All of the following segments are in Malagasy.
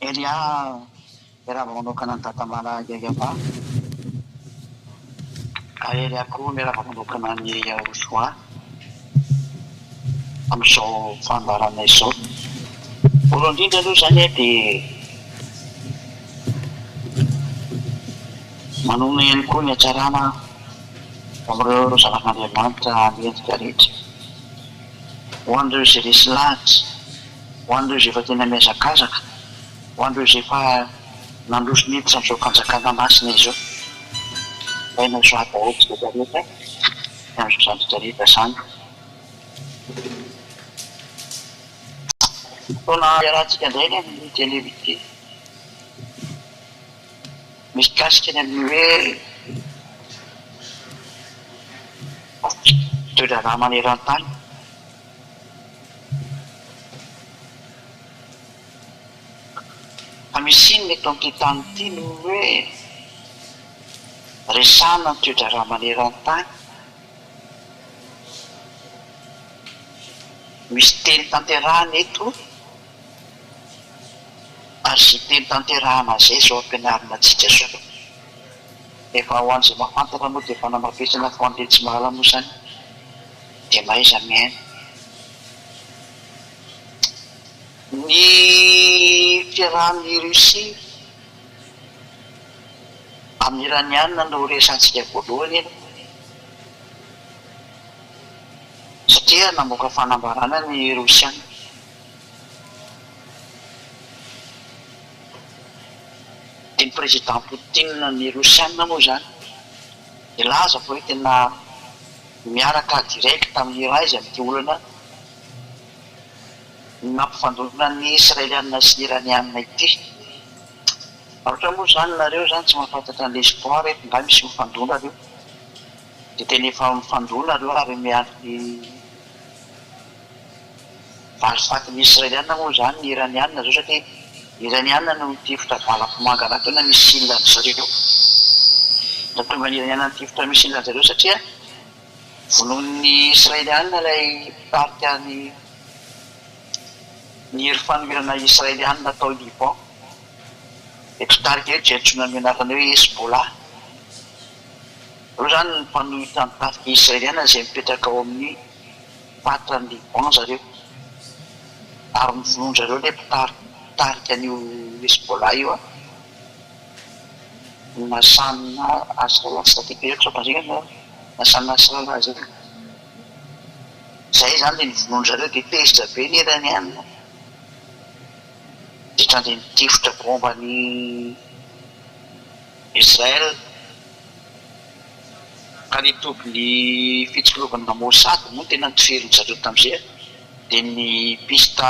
Elia, miarahaba manokana an'i Dadamala Yayaba. Ary Elia koa miarahaba manokana an'i Yahoshua amin'izao fandaharana izao. Voalohany indrindra aloha izany dia manonona ihany koa ny hatsarana amin'ireo zanak'Andriamanitra mendrika rehetra. Ho an'ireo izay resy lahatra, ho an'ireo izay efa tena mihazakazaka, ho an'ireo izay efa nandroso niditra amin'izao fanjakana masina izao. Ilaina ho soa daholo isika rehetra amin'izany rehetra rehetra izany. Fotoana iarahantsika indray ny amin'ity anio ity. Mikasika ny amin'ny hoe toe-draharaha maneran-tany. Fa misy inona eto amin'ity tany ity noho ny hoe resahana ny toe-draharaha maneran-tany? Misy teny tanterahana eto ary izay teny tanterahana izay izao ampianarina antsika izao. Efa ho an'izay mahafantatra moa dia efa namafisina fa ho an'ilay tsy mahalala moa izany dia mahaiza mihaino. Ny fiarahan'i Russie amin'ny Iraniana no resahantsika voalohany aloha satria namoaka fanambarana ny Rosiana. Dia ny Président Poutine ny Rosiana moa izany nilaza fa hoe tena miaraka direct amin'ny Iran izy amin'ity olana nampifandonana ny Israeliana sy ny Iraniana ity. Ohatra moa izany nareo izany tsy mahafantatra an'ilay sport eto nga misy mifandona reo dia tena efa mifandona reo ary miandry valifatin'ny Israeliana moa izany ny Iraniana zao satria Iraniana no nitifitra valapomanga rahateo na missile an-dry zareo. Nahatonga ny Iraniana nitifitra missile an-dry zareo satria vonoin'ny Israeliana ilay mpitarika ny ny hery fanoherana Israeliana tao Liban. Ilay mpitarika io dia antsoina amin'ny anarana hoe Hezbollah. Ireo izany ny mpanohitra ny tafika Israeliana izay mipetraka ao amin'ny faritra any Liban zareo ary novonoin-dry zareo ilay mpitarika an'io Hezbollah io an, Nassan Nasrallah, tsy tadidiko be loatra Nassan Nasrallah zay, zay zany ilay novonoin-dry zareo dia tezitra be ny Iraniana dia tonga dia nitifitra bomba an'i Israel. Ka ny tobin'ny fitsikilovana Mossad moa tena notifirin-dry zareo tamin'izay dia ny piste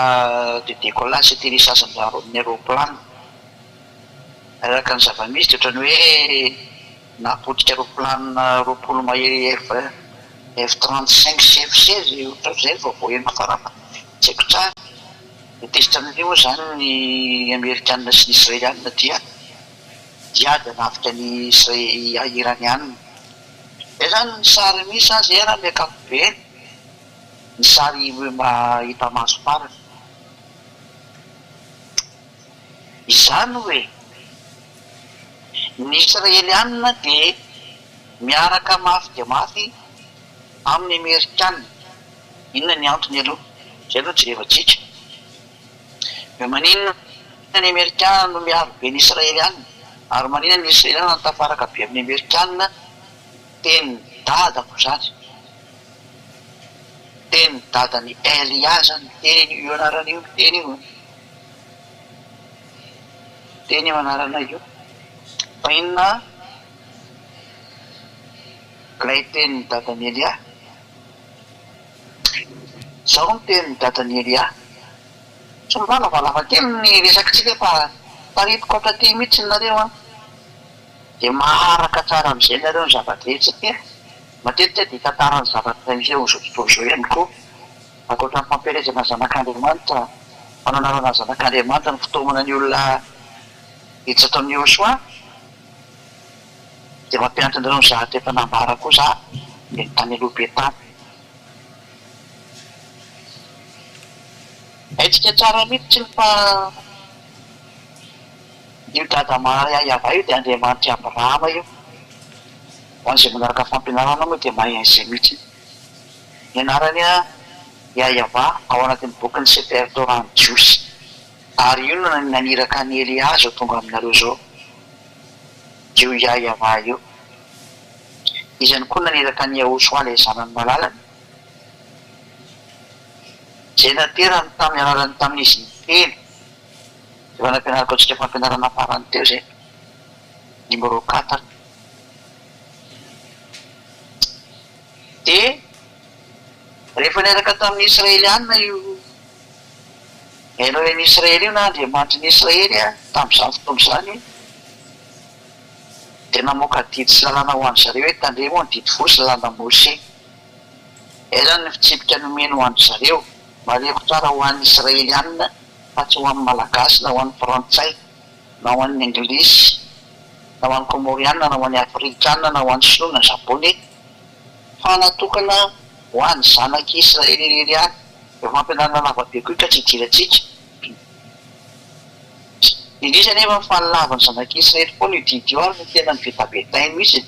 de décollage sy atterrissage ny aeroplane. Araka ny zava-misy dia ohatran'ny hoe nahapotika aeroplane 20 mahery F F 35 sy F 16 ohatran'izay ny vaovao henoko fa raha tsy haiko tsara. Dia tezitra amin'io moa izany ny Amerikana sy ny Israeliana dia. hiady hanafika ny Iraniana. Izay izany ny sary misy an, izay raha ny ankapobeny, ny sary mba hita maso farany. Izany hoe, ny Israeliana dia miaraka mafy dia mafy amin'ny Amerikana. Inona ny antony aloha? Izay aloha jerevantsika. Dia maninona ny Amerikana no miaro be ny Israeliana? Ary maninona ny Israeliana no tafaraka be amin'ny Amerikana? Tenin'i dadako izany. Tenin'i dadan'i Elia izany. Miteny io anarana io, miteny io. Miteny io anarana io. Fa inona ilay tenin'i dadan'i Elia? Izao ny tenin'i dadan'i Elia. Somary lavalava kely ny resakitsika fa taritiko hatraty mihitsy nareo an! Dia maharaka tsara amin'izay nareo ny zava-drehetra satria matetika dia tantara ny zavatra miseho amin'izao tontolo izao ihany koa. Ankoatra ny fampielezana ny zanak'Andriamanitra, fananarana ny zanak'Andriamanitra, ny fitaomana ny olona hiditra ato amin'i Yehosua, dia mampianatra anareo ny zavatra efa nambara koa za dia ny tany aloha be tany. Haintsika tsara mihitsy fa Io Dada Maria Yavah io dia Andriamanitr'i Abrahama io. Ho an'izay manaraka fampianarana moa dia mahay an'izay mihitsy. Ny anarany Yahyahavah ao anatin'ny bokin'ny Sefer Torah an'ny Jiosy. Ary io no naniraka an'i Elia izao tonga aminareo izao. Io Yahyahavah io. Izy ihany koa naniraka an'i Yahoshuah ilay zanany malalany. Izay naterany tamin'ny alalan'ny tamin'izy niteny. Efa nampianariko antsika fampianarana farany teo izay. Numéro quatre. Dia rehefa niaraka tamin'ny Israelianina io Elohin'ny Israely io na Andriamanitry ny Israely tamin'izany fotoana izany, dia namoaka didy sy lalàna ho an-dry zareo hoe tandremo ny didy folo sy lalàna Mose. Aiza ny fitsipika nomeny ho an-dry zareo? Marihiko tsara ho an'ny Israelianina fa tsy ho an'ny Malagasy na ho an'ny Frantsay na ho an'ny Anglisy na ho an'ny Kômôrianina na ho an'ny Afrikana na ho an'ny Sinoa na Japoney fa natokana ho an'ny zanak'i Israely irery ihany. Efa fampianarana lava be koa io ka tsy idirantsika. Indrisy anefa fa lavin'ny zanak'i Israely foana io didy io ary no tena novetabetainy mihitsy.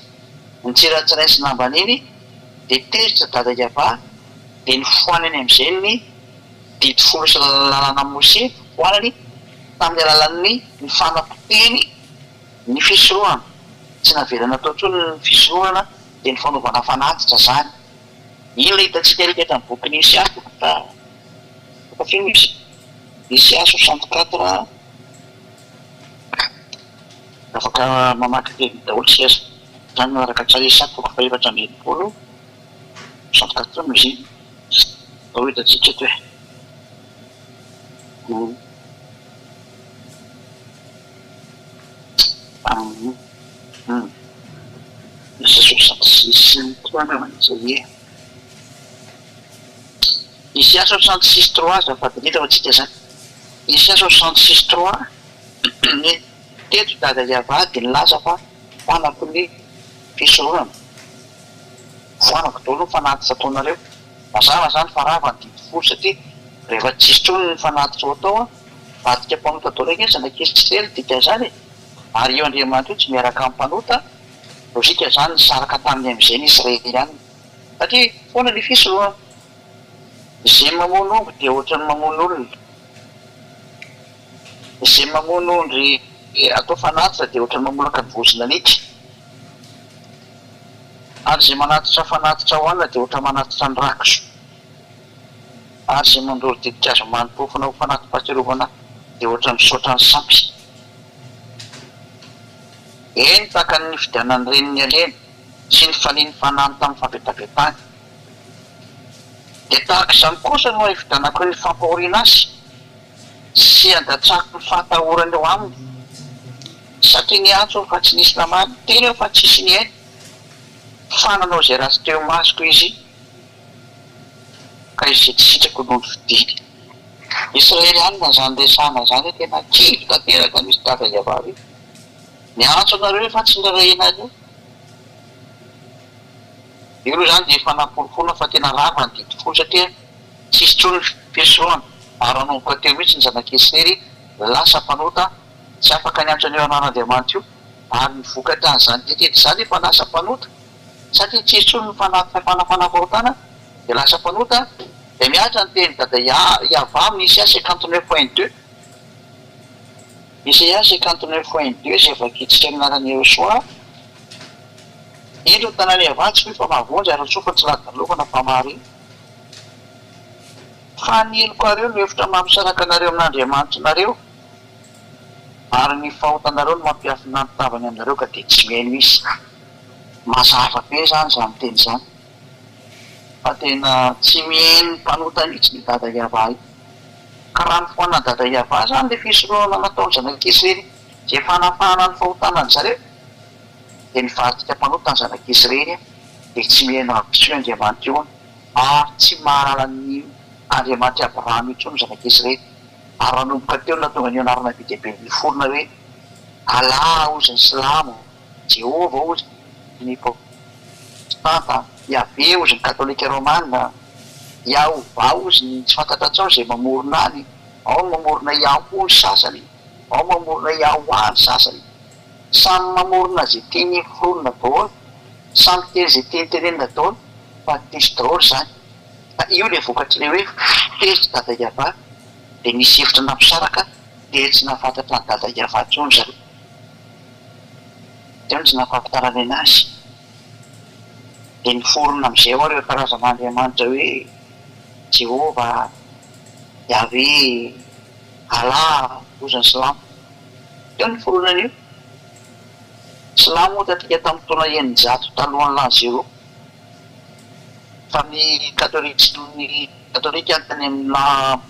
Nitsiratsirainy sy nambaniny dia tezitra Dada Yavah dia nofoanany amin'izay ny didy folo sy lalàna Mose nofoanany tamin'ny alalan'ny ny fanapotehiny ny fisorohana. Tsy navela natao intsony ny fisorohana dia ny fanaovana fanatitra izany. Iny ilay hitantsika rehetra eto amin'ny bokin'i Isaia toko faha fahafito izy. Isaia 64 Afaka mamaky teny daholo isika izany manaraka tsara Isaia toko fahefatra amby 64 64 no izy iny. Atao hitantsika eto e. Isaia 66 trois azafady indrindra fa tsika zany. Isaia 66 trois ny teto Dada Yavah dia nilaza fa foanako ny fisoronana. Foanako daholo ny fanatitra ataonareo. Mazava izany fa rava ny didy folo satria rehefa tsisy intsony ny fanatitra ho atao Vadika mpanota daholo ange ny zanak'Israely dikan'izany e! Ary io Andriamanitra io tsy miaraka amin'ny mpanota, lojika izany nisaraka taminy amin'izay ny Israelianina. Satria foana ny fisorohana. Izay mamono omby dia ohatran'ny mamono olona. Izay mamono ondry atao fanatitra dia ohatran'ny mamolaka ny vozon'alika. Ary izay manatitra fanatitra hohanina dia ohatran'ny manatitra ny rakotro. Ary izay mandoro ditin-kazo mani-pofona ho fanati-pahatsiarovana dia hoatran'ny misaotra ny sampy. Eny, tahaka ny nifidianan'ny reniny harena sy nifalian'ny fanahiny tamin'ny fahavetavetany, dia tahaka izany kosa no hifidianako ny fampahoriana azy sy handatsako ny fahatahorany eo aminy, satria niantso aho fa tsy nisy namaly, niteny aho fa tsisy nihaino, fa nanao izay ratsy teo imasoko izy. Ka izay tsy sitrako no nofidiny. Israely alina izany resahana izany hoe tena kivy tanteraka mihitsy dada Yavah io. Miantso anareo efa tsy nirarahianareo. Io aloha izany dia efa fanaporofoana fa tena rava ny didy folo satria tsisy intsony ny fisorohana ary nanomboka teo mihitsy ny zanak'i Israely lasa mpanota tsy afaka niantso an'io anaran'Andriamanitra io ary ny vokatra an'izany rehetra izany efa lasa mpanota. Satria tsy hisy intsony ny fanatitra fanafanam-pahotana dia lasa mpanota dia mihatra ny tenin'i Dada Yavah amin'ny Isaia 59 point 2. Isaia 59 point 2 izay vakintsika amin'ny anaran'i Yehosua, Indro ny tanan'i Yavah tsy fohy fa mahavonjy ary ny sofiny tsy ladalovana fa mahare. Fa ny helokareo no efitra mampisaraka anareo amin'Andriamanitrinareo, ary ny fahotanareo no mampiafina ny tavany aminareo ka dia tsy mihaino Izy. Mazava be zany izany teny izany fa tena tsy mihaino ny mpanota mihitsy ny dada Yavah io. Ka raha nofoanan'i dada Yavah zany le fisorohana nataon'ny zanak'Israely izay fanafahana ny fahotana an-dry zareo dia nivadika mpanota ny zanak'Israely dia tsy mihaino azy intsony Andriamanitra io ary tsy mahalala ny Andriamanitr'i Abrahama intsony ny zanak'Israely ary nanomboka teo no nahatonga an'io anarana be dia be niforona hoe Allah hozy ny silamo. Jehovah hozy ny protestanta, Yahvé hozy ny katolika romana, Yahovah hozy ny tsy fantatra tsao izay mamorona any, ao ny mamorona Yahoo ny sasany. Ao mamorona Yahwah ny sasany. Samy mamorona ze tiany foronina daholo, samy miteny ze tiany tenenina daholo fa diso daholo zany. Fa io le vokatry le hoe tezitra dada Yavah de nisy hevitra nampisaraka de tsy nahafantatra an'i dada Yavah intsony zareo. Teo no tsy nahafampitaraina anazy. De niforona amizay ao ireo karazana andriamanitra hoe Jehovah, Yahveh, Allah, ozy ny silamo. Teo ny niforonan'io. Silamo moa tatrika tamin'ny taona 600 talohan'ny l'an zéro. Fa ny katolika sy ny katolika tany amin'ny l'an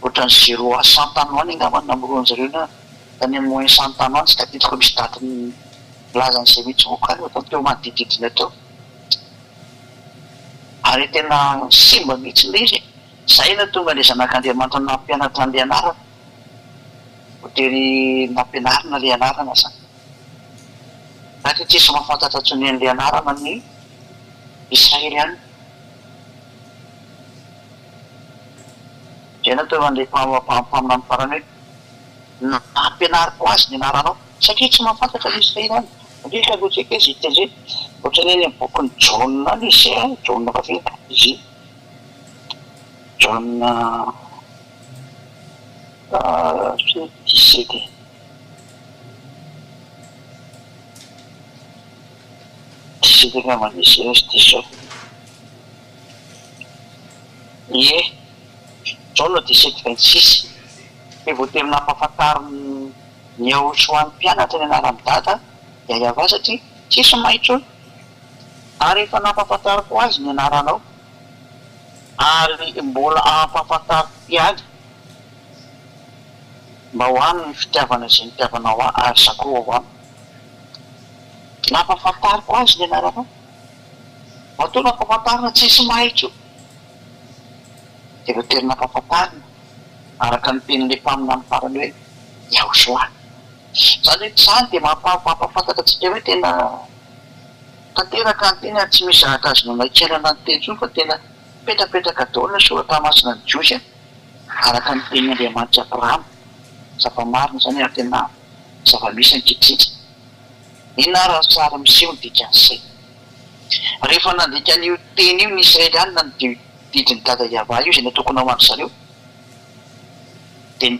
ohatran'ny zéro à cent tany ho any angamba no namoronan-dry zareo na tany amin'ny moins cent tany ho any, tsy tadidiko misy daty milaza an'izay mihitsy moa kany ohatran'ny teo manodidididina teo. Ary tena simba mihitsy ilay izy e. Izay no tonga ilay zanak'Andriamanitra nampianatra an'ilay anarana. Voatery nampianarina ilay anarana izany. Satria tsisy mahafantatra intsony an'ilay anarana ny Israeliana. Izay no tonga an'ilay mpaminany farany hoe, Nampianariko azy ny anaranao. Satria tsy mahafantatra ny Israeliana. Ndry ka aloha tsika izy hiteny hoe, ohatran'ny any amin'ny bokin'i Jaona any izy e, Jaona fahafito izy io. Jaona firy? Dix-sept e. Dix-sept angamba izy io, tsy diso aho. Ie, Jaona 17 26, Dia voatery nampahafantarin'i Yehoshuah ny mpianatra ny anaran'i Dada, Yayavah, satria tsisy mahay intsony. Ary efa nampahafantariko azy ny anaranao, ary mbola hampahafantariko ihany, mba ho aminy ny fitiavana izay nitiavanao ahy, ary izaho koa ho aminy. Nampahafantariko azy ny anaranao. Matoa nampahafantarina tsisy mahay intsony, dia voatery nampahafantarina araka ny tenin'ilay mpaminany farany hoe Yahushua. Izany hoe izany dia mampahafantatra antsika hoe tena tanteraka ny teny ary tsy misy zavatra azo nanaikerana ny teny intsony fa tena mipetrapetraka daholo ny soratra masina ny Jiosy araka ny tenin'Andriamanitr'i Abrahama. Zava-marina izany ary tena zava-misy ankehitriny. Inona ary ny sary miseho ny dikan'izay? Rehefa nandika an'io teny io ny Israelianina ny didin'i Dada Yavah io izay natokana ho an-dry zareo dia ny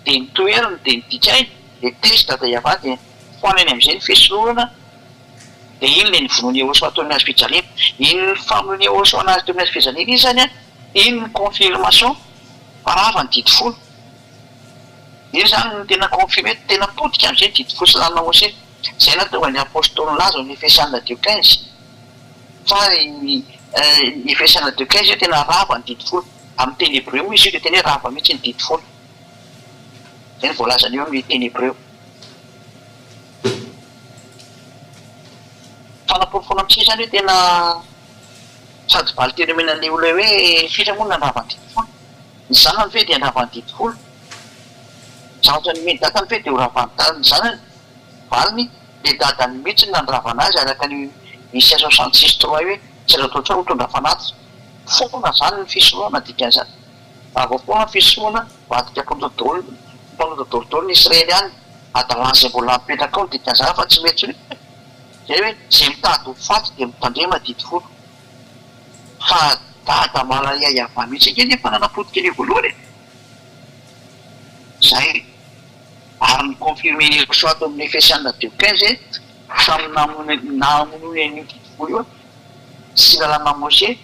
dia ny toheriny dia ny dikainy dia tezitra Dada Yavah dia foanany amin'izay ny fisorona dia iny ilay novonoin'i Yehosua teo amin'ny hazo fijaliana. Iny famonoan'i Yehosua anazy teo amin'ny hazo fijaliana iny izany an, iny ny confirmation fa rava ny didy folo. Iny izany no tena confirmer, tena potika amin'izay ny didy folo sy lalana Mosesy. Izay nahatonga ny Apostoly nilaza ao amin'ny Efesiana deux 15 fa ny Efesiana deux 15 hoe tena rava ny didy folo. Amin'ny teny hebreo moa izy io dia tena hoe rava mihitsy ny didy folo. Izay no voalazany eo amin'ny teny hebreo. Fanaporofoana amintsika izany hoe tena sady valin-teny omena an'ilay olona hoe firy moa no nandrava ny didy folo? Ny zanany ve dia handrava ny didy folo? Zavatra nomen'i dadany ve dia ho ravan'ny ny zanany? Valiny, ilay dadany mihitsy no nandravana azy araka ny Isaia 66 trois hoe tsy azo atao intsony mitondra fanatitra. Foana izany ny fisorohana dikan'izany. Raha vao foana ny fisorohana, mivadika mpanota daholo mpanota daholo daholo ny Israeliana. Hadalana izay mbola mipetraka ao ny dikan'izany fa tsy mety intsony. Izay hoe izay mitady ho faty dia mitandrema didy folo. Fa dada malaiahy mihitsy ange nefa nanapotika an'io voalohany e! Zay. Ary ny confirmer Yehosua ato amin'ny Efesiana deux 15 hoe samy namonoany an'io didy folo io sy lalàna Mose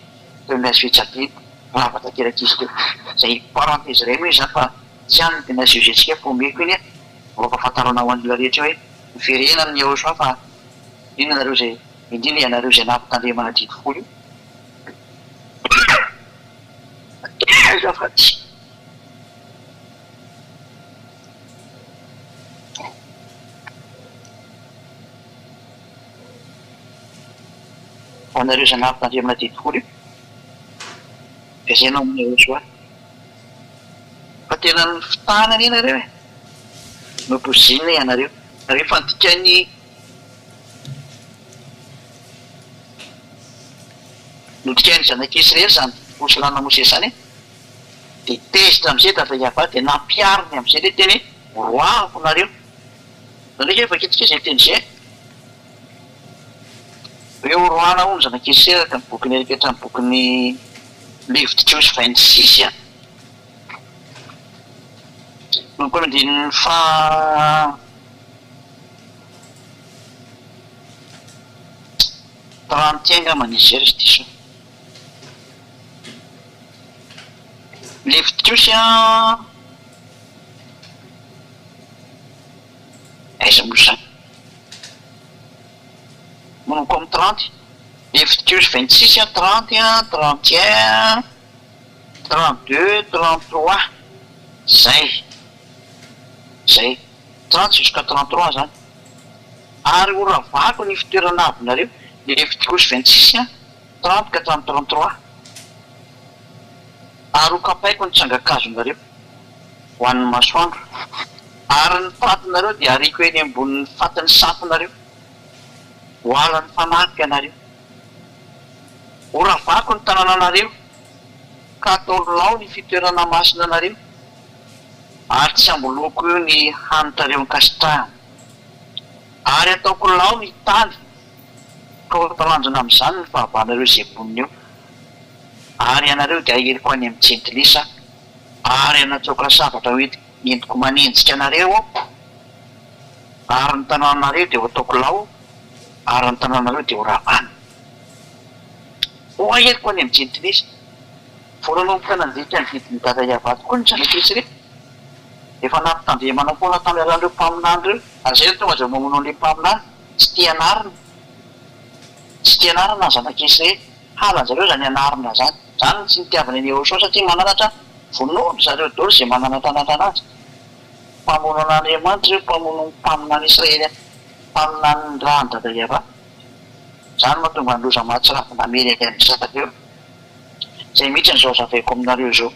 teo amin'ny hazo fijaliana. Rava tanteraka izy teo. Zay parenthèse iray moa izany fa tsy any no tena sujet-tsika fa omeko iny mba hampahafantarana ho an'ny olona rehetra hoe miverena amin'i Yehosua fa inona nareo izay indrindra ianareo izay nampitandremana didy folo io. Azafady. Ho anareo izay nampitandremana didy folo io, dia izay no amin'i Yehosua. Fa tena nifitahana anie nareo e! Nopoizinina ianareo. Rehefa nodikan'ny. Nodikain'ny zanak'i Israely izany didim-posilana Mosesy izany, dia tezitra amin'izay Dada Yavah, dia nampihariny amin'izay ilay teny hoe. Roahako nareo. Nareo nge vakintsika izay teny izay. Hoe horoahana hono ny zanak'i Esera araka ny bokin'i Erika hatramin'ny bokin'ny Levitikosy 26 a. Manomboka amin'ny andininy faha 31 angamba ny izy izay raha tsy diso aho. Levitikosy a. Aiza moa izany? Manomboka amin'ny 30. Levitikosy 26 a, 30 a, 31, 32, 33. Izay. Izay. 30 jusqu'à 33 izany. Ary ho ravako ny fitoerana avonareo. Levitikosy 26 a, 30 ka hatramin'ny 33. Ary ho kapaiko ny tsangan-kazonareo ho an'ny masoandro, ary ny fatinareo dia hariako eny ambonin'ny fatin'ny sampinareo, ho halan'ny fanahiko ianareo. Horavako ny tanànanareo, ka hatao lao ny fitoerana masina anareo, ary tsy hamboloako eo ny hanitrareo ankasitrahana. Ary hataoko lao ny tany, ka ho talanjona amin'izany ny fahavalonareo izay monina eo. Ary ianareo dia haheriko any amin'ny jentilisa, ary hanatsoaka sabatra ho entiko manenjika anareo Aho, ary ny tanànanareo dia ho ataoko lao, ary ny tanànanareo dia ho ravana. Ho haheriko any amin'ny jentilisa. Vao nanomboka nandika ny didin'i Dada Yavah tokoa ny zanak'i Israely. Efa nampitandremana foana tamin'ny alalan'ireo mpaminany ireo, ary izay no tonga dia mamono an'ilay mpaminany, tsy tia anarina. Tsy tia anarina ny zanak'i Israely. Halan-jareo izany anarina izany. Izany no tsy nitiavany an'i Yehosua satria mananatra vonoin-dry zareo daholo izay mananatranatra anazy. Mpamono an'Andriamanitra ireo mpamono ny mpaminany Israely mpaminanin'ny ràn'i Dada Yavah. Izany no mahatonga ny loza mahatsiravina hamely an-dry zareo. Izay mihitsy no izao hazavaiko aminareo izao.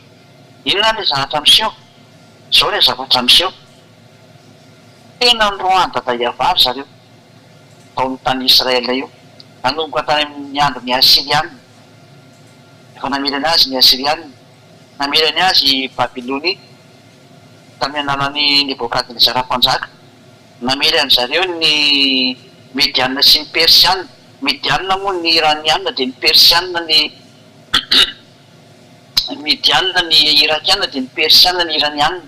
Inona ary ilay zavatra miseho? Izao ilay zavatra miseho. Tena noroahan'i Dada Yavah ry zareo. tao amin'ny tany Israel io, nanomboka tany amin'ny andron'ny Asyriana. Efa namerana azy ny Asyriana. Namerany azy i Babylonia tamin'ny alalan'i Nebokadnezara Mpanjaka. Namely an-dry zareo ny Mediana sy ny Persiana. Mediana moa ny Iraniana dia ny Persiana ny Mediana ny Irakiana dia ny Persiana ny Iraniana.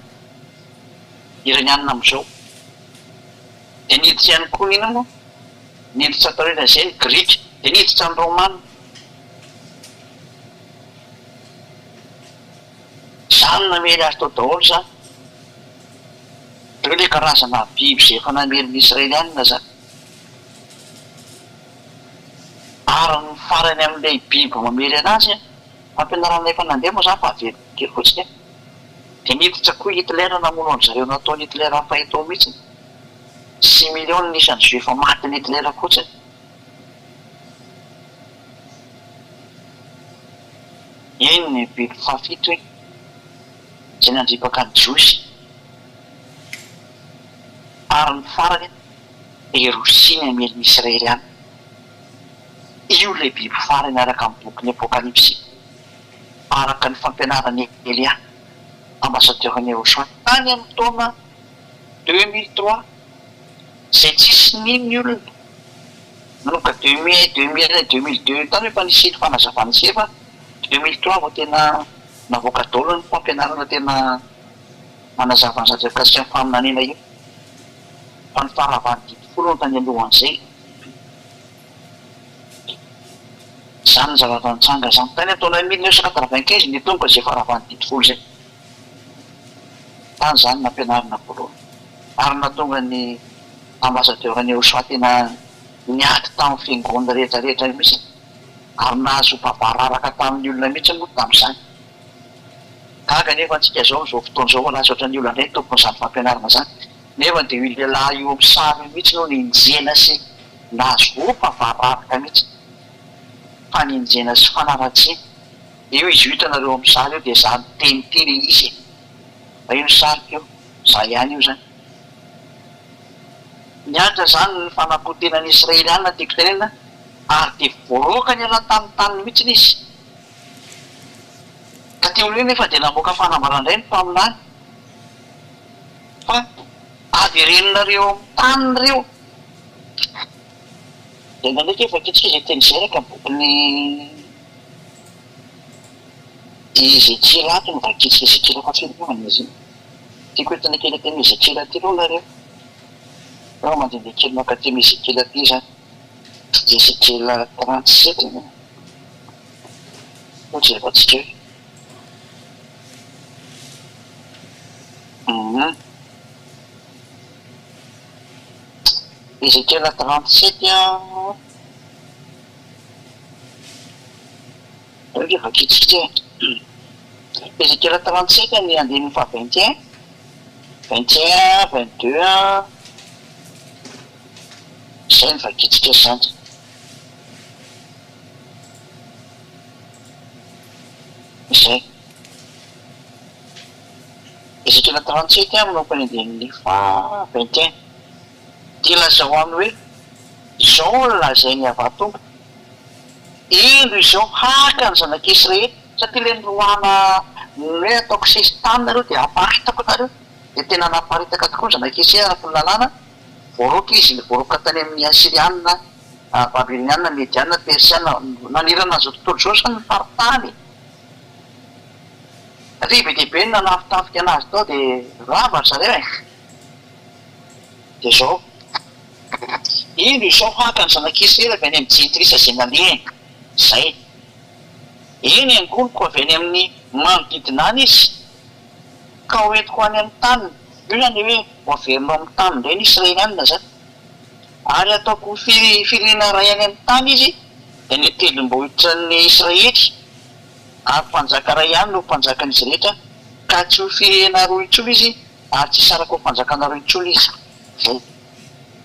Iraniana amin'izao. Dia niditra ihany koa ny inona moa? Niditra taorian'izay ny Grika, dia niditra ny Romana. Izany namely azy tao daholo izany. Ireo ilay karazana biby izay efa namely ny Israelianina izany. Ary ny farany amin'ilay biby mamely anazy, fampianarana efa nandeha moa izany fa averiko kely fotsiny, dia niditra koa i Hitler namono an-dry zareo nataon'i Hitler faitao mihitsy. Six millions ny isan'ny juifs matin'i Hitler fotsiny. Iny ny biby fahafito iny, izay nandripaka ny jiosy. Ary ny farany dia Rosia ny hamely ny Israeliana. Io ilay biby farany araka ny bokin'ny Apokalypsy, araka ny fampianaran'i Elia, ambassadeur-n'i Yehoshuah. Tany amin'ny taona 2003 izay tsisy nino ny olona, nanomboka 2001, 2002 tany efa nisy fanazavana izay fa 2003 vao tena navoaka daholo ny fampianarana tena manazava ny zavatra mikasika ny faminaniana io fa ny faharavan'ny didy folo no tany alohan'izay. Izany ny zavatra nitranga izany. Tany amin'ny taona 1995 nitomboka izay faharavan'ny didy folo izay. Tany izany nampianarina voalohany. Ary nahatonga ny ambassadeur an'i Yehoshua tena niady tamin'ny fiangonana rehetra rehetra mihitsy ary nahazo babararaka tamin'ny olona mihitsy moa tamin'izany. Gaga anefa antsika izao amin'izao fotoana izao fa lasa ohatran'ny olona indray ny tompon'izany fampianarana izany. Nefa dia io lehilahy io amin'ny sary io mihitsy no nenjehina sy nahazo babararaka mihitsy. Fanenjehana sy fanaratsiana. Io izy io hitanareo amin'ny sary io dia za miteny ity le izy e! Fa io ny sariko io, za ihany io zany. Niantra zany ny fanapotehana ny Israeliana tiako tenenina ary dia voaroaka niala tamin'ny taniny mihitsy izy. Taty aoriana nefa dia namoaka fanambarana indray ny mpaminany fa. Avereninareo amin'ny taniny ireo. Dia indraindraiky efa vakitsika izay teny izay araka ny bokin'i Ezekiela ato no vakitsika Ezekiela fahafito angambany izy iny. Tiako entina kely aty amin'i Ezekiela aty aloha nareo. Fa mandehandeha kely mankaty amin'i Ezekiela aty izany. Ezekiela 37 angamba. Sao jerevantsika eo. Hum. Ezekiela 37 an. Aleo ve vakitsika e. Ezekiela 37 ny andininy faha 21, 21, 22 an. Izay no vakitsika izany. Izay. Ezekiela 37 an manomboka ny andininy faha 21. Dia lazao aminy hoe, Izao no lazain'i Yavah Tompo, Indro izao haka ny zanak'Israely, satria ilay noroahana ny hoe ataoko sesitany nareo dia haparitako nareo, dia tena naparitaka tokoa ny zanak'Israely araka ny lalàna, voaroaka izy, voaroaka tany amin'ny Asyriana, Babyloniana, Mediana, Persiana, nanerana an'izao tontolo izao izany ny faritany e! Satria be dia be ny nanafitafika anazy tao dia rava ry zareo e! Dia izao, Indro izao haka ny zanak'Israely avy any amin'ny jentilisa izay nalehany, izay. Eny, hangoniko avy any amin'ny manodidina any izy, ka hoentiko any amin'ny taniny. Io izany ilay hoe ho averinao amin'ny taniny indray ny Israelianina izany. Ary hataoko ho firenena iray any amin'ny tany izy, dia ny tendrombohitra ny Israely, ary mpanjaka iray ihany no ho mpanjakan'izy rehetra, ka tsy ho firenena roa intsony izy, ary tsy hisaraka ho fanjakana roa intsony izy. Zay.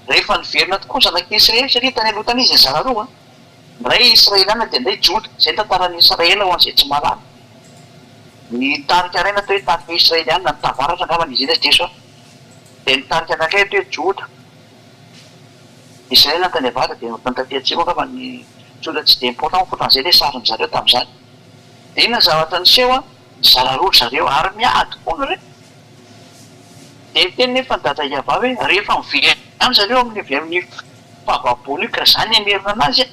Rehefa niverina tokoa ny zanak'i Israely, satria tany aloha tany izy nizara roa, ny iray Israeliana dia ny iray Joda. Izay ny tantaran'i Israely ho an'izay tsy mahalala. Ny tarika iray natao hoe tarika Israeliana, ny tavaratra angambany izy iny raha tsy diso aho. Dia ny tarika anankiray atao hoe Joda. Israely ny tany avaratra dia ny taty atsimo angamba ny Joda tsy dia important fa ohatran'izay ilay sarin-dry zareo tamin'izany. Dia inona ny zavatra niseho an? Nizara roa ry zareo ary miady foana re. Dia niteny nefa ny dada Yavah hoe rehefa miverina any zareo amin'ny avy amin'ny fahababoana io ka za ny hamerina anazy an,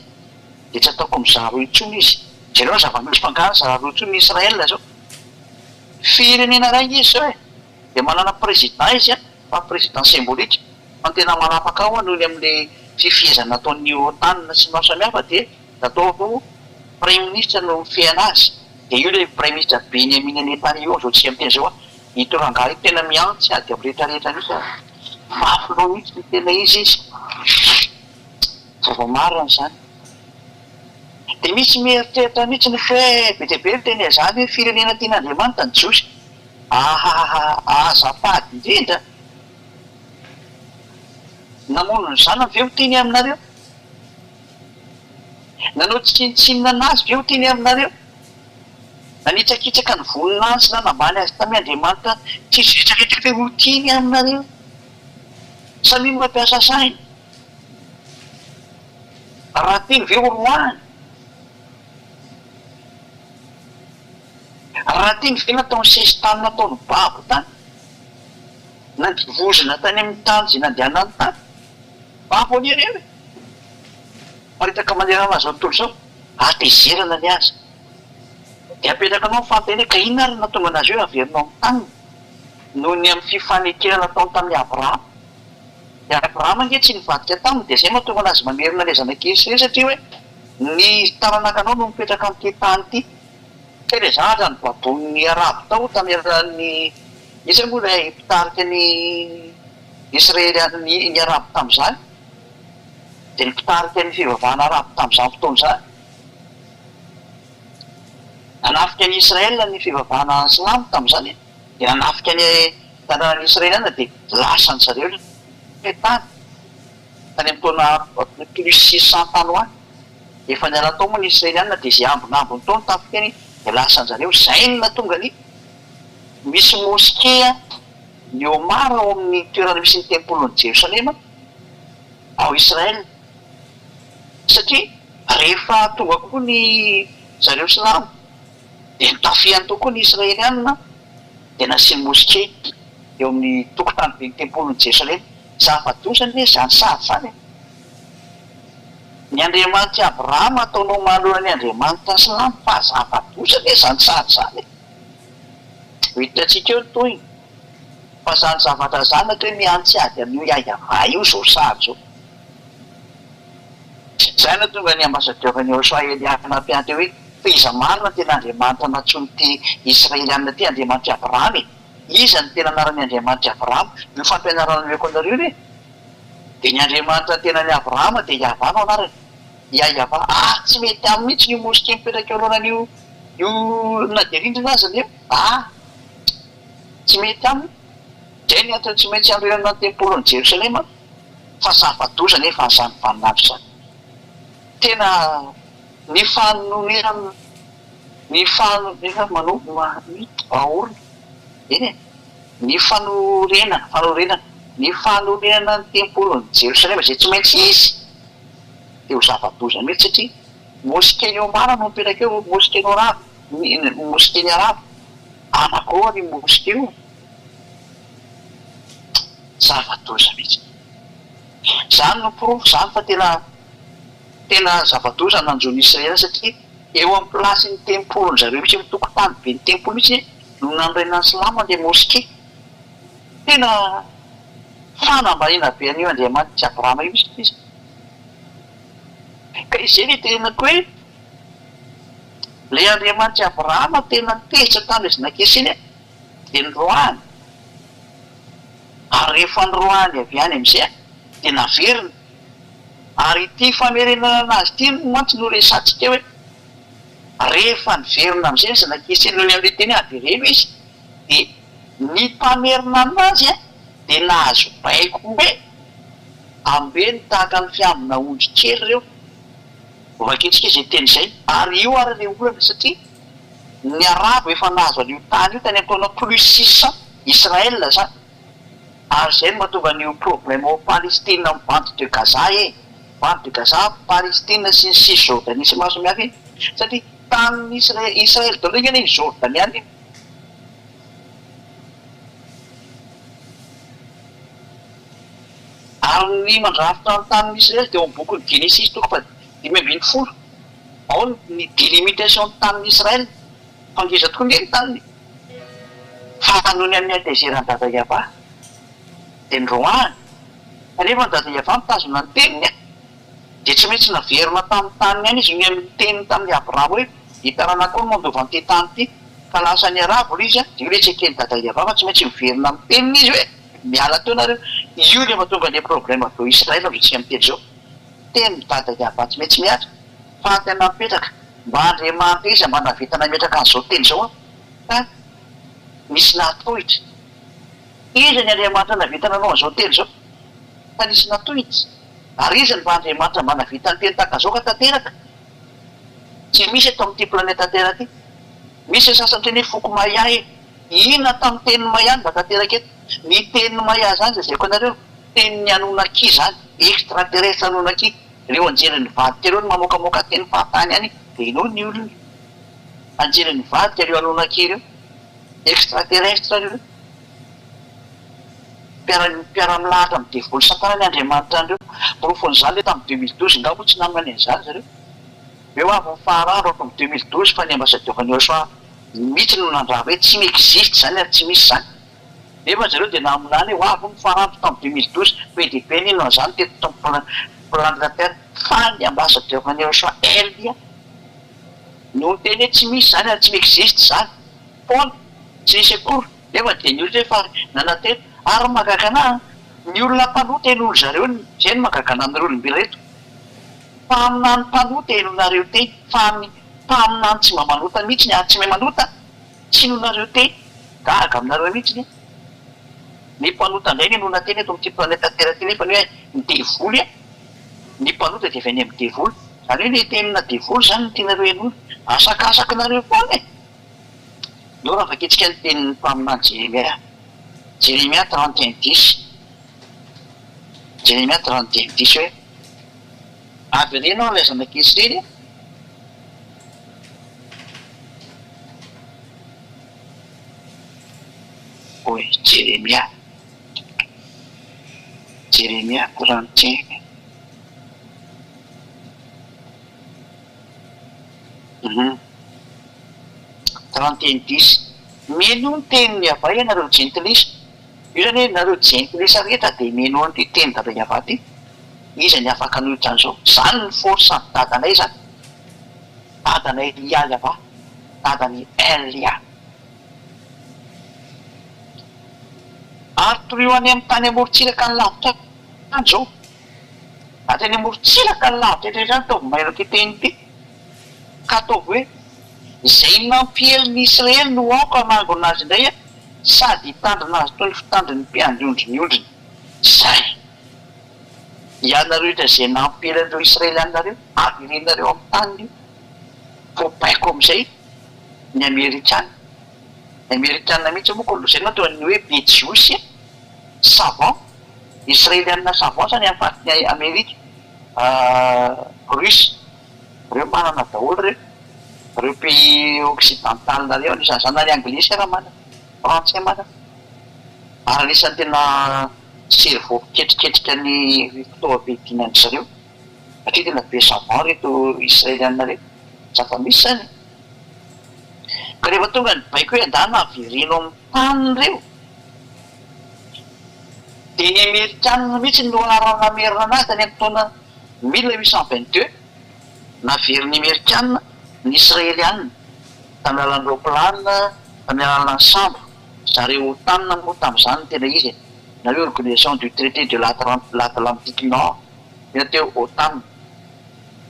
dia tsy ataoko mizara roa intsony izy. Jereo ny zava-misy fa angaha nizara roa intsony ny Israel zao? Firenena iray ange izy zao e! Dia manana président izy an, fa président symbolique, fa ny tena manapaka ao an noho ny amin'ilay fifehezana nataon'ny OTAN sy ny maro samihafa dia natao ho praiminisitra no mifehy anazy, dia io ilay praiminisitra Benjamin Netanyahu amin'izao tsika miteny izao an, ito rangahy ito tena mihantsy ady amin'ny rehetra rehetra mihitsy an, mafy loha mihitsy ny tena izy izy, zava-marina izany. Dia misy mieritreritra mihitsy ny hoe be dia be miteny an'izany hoe firenena tian'Andriamanitra ny Jiosy. Ahahaha azafady indrindra. Namono ny zanany ve ho tiany aminareo? Nanao tsinontsinona anazy ve ho tiany aminareo? Nanitsakitsaka ny voninahiny sy nanambany azy tamin' Andriamanitra tsisy rehetra rehetra ve ho tiany aminareo? Samia mampiasa saina. Raha tiany ve ho roahiny? Raha tiany ve nataony sesitany nataony babo tany? Nandevozina tany amin'ny tany izay nandehanany tany? Babo anie ireo e! Miparitaka manerana izao tontolo izao, hatezerana ny azy. Dia apetraka anao ny fanontaniana, ka inona ary no nahatonga anazy hoe averinao amin'ny taniny? Noho ny amin'ny fifanekena nataony tamin'i Abrahama. I Abrahama ange tsy nivadika taminy, dia izay no mahatonga anazy mamerina ilay zanak'i Israely, satria hoe ny taranakanao no mipetraka amin'ity tany ity. Kay ilay zavatra nobaboin'ny Arabo tao tamin'ny alalan'ny, iza moa ilay mpitarika ny Israely ny ny Arabo tamin'izany? Dia ny mpitarika ny fivavahana Arabo tamin'izany fotoana izany. Nanafika an'i Israel ny fivavahana silamo tamin'izany e. Dia nanafika ny tanànan'i Israeliana dia lasan-dry zareo ilay tany. Tany amin'ny taona plus 600 tany ho any. Efa niala tao moa ny Israeliana dia izay ambinambiny tao ny tafika iny dia lasan-dry zareo. Izay no nahatonga ny misy moskea ny Omar ao amin'ny toerana misy ny tempolin'i Jerosalema ao Israel. Satria rehefa tonga koa ny zareo silamo dia notafihany tao koa ny Israeliana dia nasiany moske. Eo amin'ny tokotany ben'ny tempolin'i Jerosalema. Zava-doza anie izany sary izany e! Ny Andriamanitr'i Abrahama ataonao manoloana ny Andriamanitra silamo fa zava-doza anie izany sary izany e! Ho hitantsika eo ny tohiny. Fa izany zavatra izany atao hoe mihantsy ady amin'io Yahyaha io izao sary izao. Izay no nahatonga ny ambasadaoro an'i Yahoshuah Eliah nampianatra hoe, Fa iza marina no tena Andriamanitra nantsoin'ity Israelianina ity Andriamanitr'i Abrahama e? Iza no tena anaran'ny Andriamanitr'i Abrahama? Io fampianarana omeko anareo io ve? Dia ny Andriamanitra tenan'i Abrahama dia Yavah no anarany. Yayavah. Ah, tsy mety aminy mihitsy io mosquée mipetraka eo alohanan'io io na dia rindrina aza anie. Ah, tsy mety aminy. Izay ny antony tsy maintsy hanorenana ny tempolin'i Jerosalema. Fa zava-doza anefa an'izany vaninandro izany. Tena ny fanonerana ny fanonerana aorina, eny e, ny fanorenana, fanorenana, ny fanorenana ny tempolin'i Jerosalema izay tsy maintsy hisy dia ho zava-doza mihitsy satria mosquée-n'i Omar no mipetraka eo, mosquée-n'i Arabo, mosquée-n'i Arabo, anankiroa io mosquée io. Zava-doza mihitsy. Izany no porofo izany fa tena tena zava-doza ny nanjo ny Israely satria eo amin'ny place-n'ny tempolin-dry zareo mihitsy, eo amin'ny tokotany ben'ny tempoly mihitsy no nanorenan'ny silamo an'ilay mosquée. Tena fanambaniana be an'io Andriamanitr'i Abrahama io mihitsy ilay izy. Ka izay no itenenako hoe ilay Andriamanitr'i Abrahama tena tezitra tamin'ilay zanak'Eseny dia noroahany. Ary rehefa noroahany avy any amin'izay dia naverina. Ary ity famerenana anazy ity mantsy no resahantsika hoe rehefa niverina amin'izay ny zanak'i Eseny noho ny amin'ilay teny hoe avereno izy dia ny mpamerina anazy dia nahazo baiko hoe ambeno tahaka ny fiambina ondry kely ireo. Hovakintsika izay teny izay. Ary io ary ilay olana satria ny arabo efa nahazo an'io tany io tany amin'ny taona plus 600 Israël zany. Ary izay no mahatonga an'io problème ao Palestine amin'ny bande de Gaza e! Bande de Gaza, Palestine sy ny Cisjordanie sy maro samihafa iny. Satria tanin'i Israël, Israël daholo anie iny Jordaniana iny. Ary ny mandrafitra ny tanin'i Israël dia ao amin'ny bokin'ny Genesisy toko faha 15. Ao ny délimitation ny tanin'i Israël. Fa ngeza tokoa ange ny taniny e! Fa noho ny amin'ny hatezeran'i Dada Yavah dia noroahany. Kanefa ny Dada Yavah mitazona ny teniny dia tsy maintsy naverina tamin'ny taniny ihany izy noho ny amin'ny teniny tamin'i Abrahama hoe, Ny taranakao no mandova an'ity tany ity. Fa lasa niarahaba ilay izy dia io ilay tsy eken'i Dada Yavah fa tsy maintsy miverina amin'ny teniny izy hoe, Miala teo nareo. Io ilay mahatonga an'ilay problème avy eo Israël amin'izao tsika miteny izao. Tenin'i Dada Yavah tsy maintsy mihatra. Fa tena mipetraka. Mba Andriamanitra iza mba nahavita nametraka an'izao teny izao an? Fa nisy nahatohitra. Iza ny Andriamanitra nahavita nanao an'izao teny izao? Fa nisy natohitra. Ary iza no mba Andriamanitra mba nahavita niteny tahaka an'izao ka tanteraka? Tsy misy eto amin'ity planeta Terre ity. Misy ny sasany miteny hoe foko Maya e. Inona tamin'ny tenin'ny Maya no mba tanteraka eto? Ny tenin'ny Maya izany lazaiko anareo, tenin'ny Anunnaki izany, extraterrestre Anunnaki. Ireo anjely nivadika ireo no mamoakamoaka teny fahatany any dia inoa ny olona. Anjely nivadika ireo Anunnaki ireo. Extraterrestre ireo. Mpiara mpiara-milahatra amin'ny devoly satana ny andriamanitra an'ireo. Porofon'izany ilay tamin'ny 2012 nga moa tsy naminany an'izany zareo. Eo avy ny faharandro ato amin'ny 2012 fa ny ambassadeur an'i Oshwa mihitsy no nandrava hoe tsy mi-existe izany ary tsy misy izany. Nefa zareo dia naminany hoe ho avy ny farandro tamin'ny 2012, be dia be nino an'izany teto tamin'ny planète la terre, fa ny ambassadeur an'i Oshwa Elia no niteny hoe tsy misy izany ary tsy mi-existe izany, foana, tsy nisy akory, nefa dia ny olona efa nanantena, ary ny mahagaga anah an, ny olona mpanota henoin-dry zareo, izay no mahagaga anah aminareo olombelona ireto, mpaminany mpanota henoinareo teny, fa ny mpaminany tsy mba manota mihitsy ary tsy mahay manota, Tsy inoanareo teny. Gaga aminareo mihitsy ny ny mpanota indray ny inoana teny eto amin'ity planète terre ity nefa ny hoe ny devoly a! Ny mpanota dia avy any amin'ny devoly. Izany hoe ilay tenina devoly izany no tianareo henoina. Asakasakinareo foana e! Ndao raha vakintsika ny tenin'ny mpaminany Jeremia. Jeremia 31 dix. Jeremia 31 dix hoe, Avereno aho ilay zanak'i Israely a! Hoy Jeremia. Jeremia 31. Uhum. 31 dix. Minoa ny tenin'i Yavah ianareo jentilisa. Io izany hoe nareo jentilisa rehetra dia minoa an'ity teny dadan'i Yavah ity. Iza ny afaka hanohitra an'izao? Izany ny force an'i dadanay izany. Dadanay Yah Yavah. Dadan'i El Yah. Ary torio any amin'ny tany amorontsiraka ny lavitra any izao. Hatrany amorontsiraka ny lavitra rehetra any ataovy mailo ity teny ity. Ka ataovy hoe, Izay nampiely ny Israely no aoka hanangona azy indray sady hitandrina azy toy ny fitandrin'ny mpiandry ondry ny ondriny. Izay. Ianareo rehetra izay nampiely an'ireo Israelianareo, averenareo amin'ny taniny io. Voabaiko amin'izay ny Amerikana. Ny Amerikana mihitsy moa ko izay no atao ny hoe be Jiosy savant, Israeliana savant zany any faritry ny Amerika, Russe, reo manana daholo reo, reo pays occidental reo anisan'izany na ny Anglisy ara manana, Frantsay manana, ary anisan'ny tena cerveau mpiketriketrika ny fitaovam-piadiana an-dry zareo satria tena be savant reto Israeliana reto, zava-misy zany e. Ka rehefa tonga ny baiko hoe andana avereno amin'ny taniny ireo dia ny Amerikanina mihitsy no niharana namerina anazy tany amin'ny taona 1822, naverin'ny Amerikanina ny Israelianina tamin'ny alalan'ny roaplanina, tamin'ny alalan'ny sambo, zareo OTAN moa tamin'izany no tena izy e, na hoe Organisation du Traité de l'Atlantique Nord, tena teo OTAN.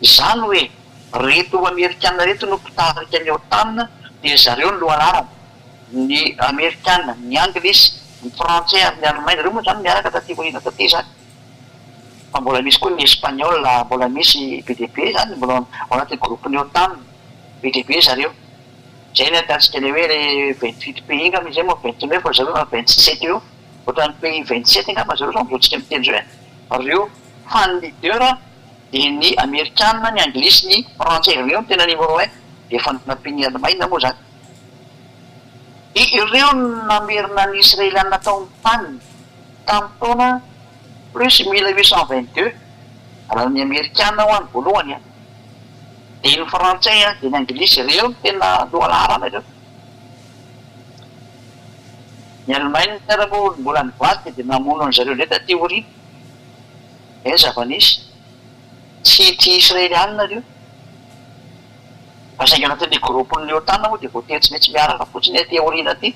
Izany hoe Reto amerikana reto no mpitarika ny otan dia zareo no lohalaharana, ny amerikana, ny anglisy, ny frantsay ary ny alemaina, reo moa zany miaraka taty aoriana taty zany, fa mbola misy koa ny espagnol, mbola misy be dia be zany mbola ao anatin'ny groupe ny otan, be dia be zareo, zay ny ahitantsika le hoe le 28 pays angamba izy zay moa 29 ry zareo na 27 eo, ohatran'ny pays 27 angamba zareo zao amzao tsika miteny zao e, reo, fa ny leader Dia ny Amerikana, ny Anglisy, ny Frantsay ireo no tena numéro un, dia efa nampian'i Alemaina moa izany. Dia ireo no namerina ny Israeliana tao amin'ny taniny tamin'ny taona plus 1822, raha ny Amerikana hoa ny voalohany an, dia ny Frantsay an, dia ny Anglisy, ireo no tena lohalaharana ireo. Ny Alemaina ary moa mbola nivadika dia namono an-dry zareo indray taty aoriana. Izay ny zava-nisy. Tsy tia Israelianina ireo. Fa saingy anatin'ilay groupe-n'ny OTAN moa dia voatery tsy maintsy miaraka fotsiny aty aoriana aty.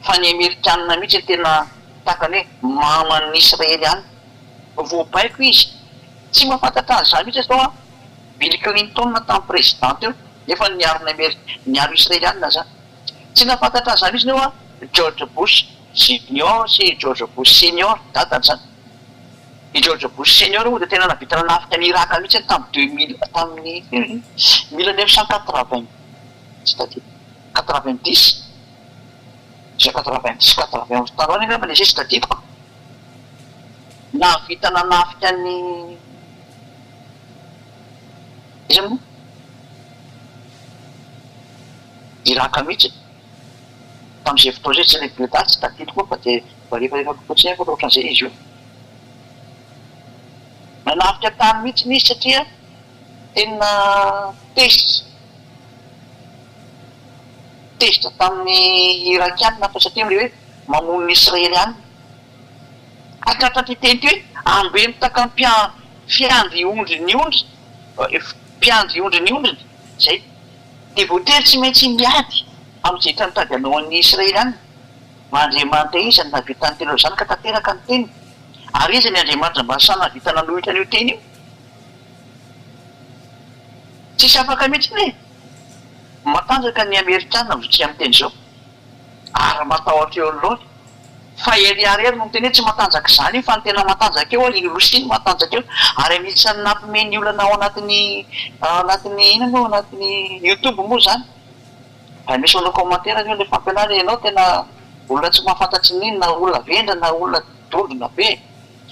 Fa ny Amerikanina mihitsy no tena tahaka ny hoe maman'ny Israelianina. Voabaiko izy. Tsy mahafantatra an'izany mihitsy atao an. Bill Clinton tamin'ny président teo nefa niaro ny Ameri- niaro Israelianina izany. Tsy nahafantatra an'izany mihitsy eo an George Bush Junior sy George Bush Senior, dadany izany. I George Bush Senior moa dia tena nahavita nanafika an'i Irak mihitsy tamin'ny deux mille tamin'ny firy 1980 tsy tadidiko 90 izay 90 91 tany ho any angamba ilay izy tsy tadidiko nahavita nanafika an'i iza moa Irak mihitsy Tamin'izay fotoana izay tsy ilay daty tsy tadidiko moa fa dia voalefalepako fotsiny ihany fa ohatran'izay izy io. Nanafika tany mihitsy izy satria tena tezitra, tezitra tamin'ny Irakiana fa satria ilay hoe mamono ny Israeliana. Ary tratran'ity teny ity hoe ambeno tahaka ny mpiandry ondry ny ondry, mpiandry ondry ny ondriny, izay. Dia voatery tsy maintsy miady amin'izay efa nitady hanao an'i Israely any. Fa Andriamanitra iza no nahavita niteny an'izany ka tanteraka ny teniny? Ary iza ny Andriamanitra mba sahy nahavita nanohitra an'io teny io? Tsisy afaka mihitsy e! Matanjaka ny Amerikana amin'izao tsika miteny izao. Ary matahotra eo anoloany. Fa Elia irery no miteny hoe tsy matanjaka izany io fa ny tena matanjaka eo i Rosia no matanjaka eo ary anisan'ny nampime ny olana ao anatin'ny ao anatin'ny inona moa ao anatin'ny youtube moa izany. Raha misy manao commentaire anie ilay fampianarana ianao tena olona tsy mahafantatry ny inona olona vendrana olona dondrona be.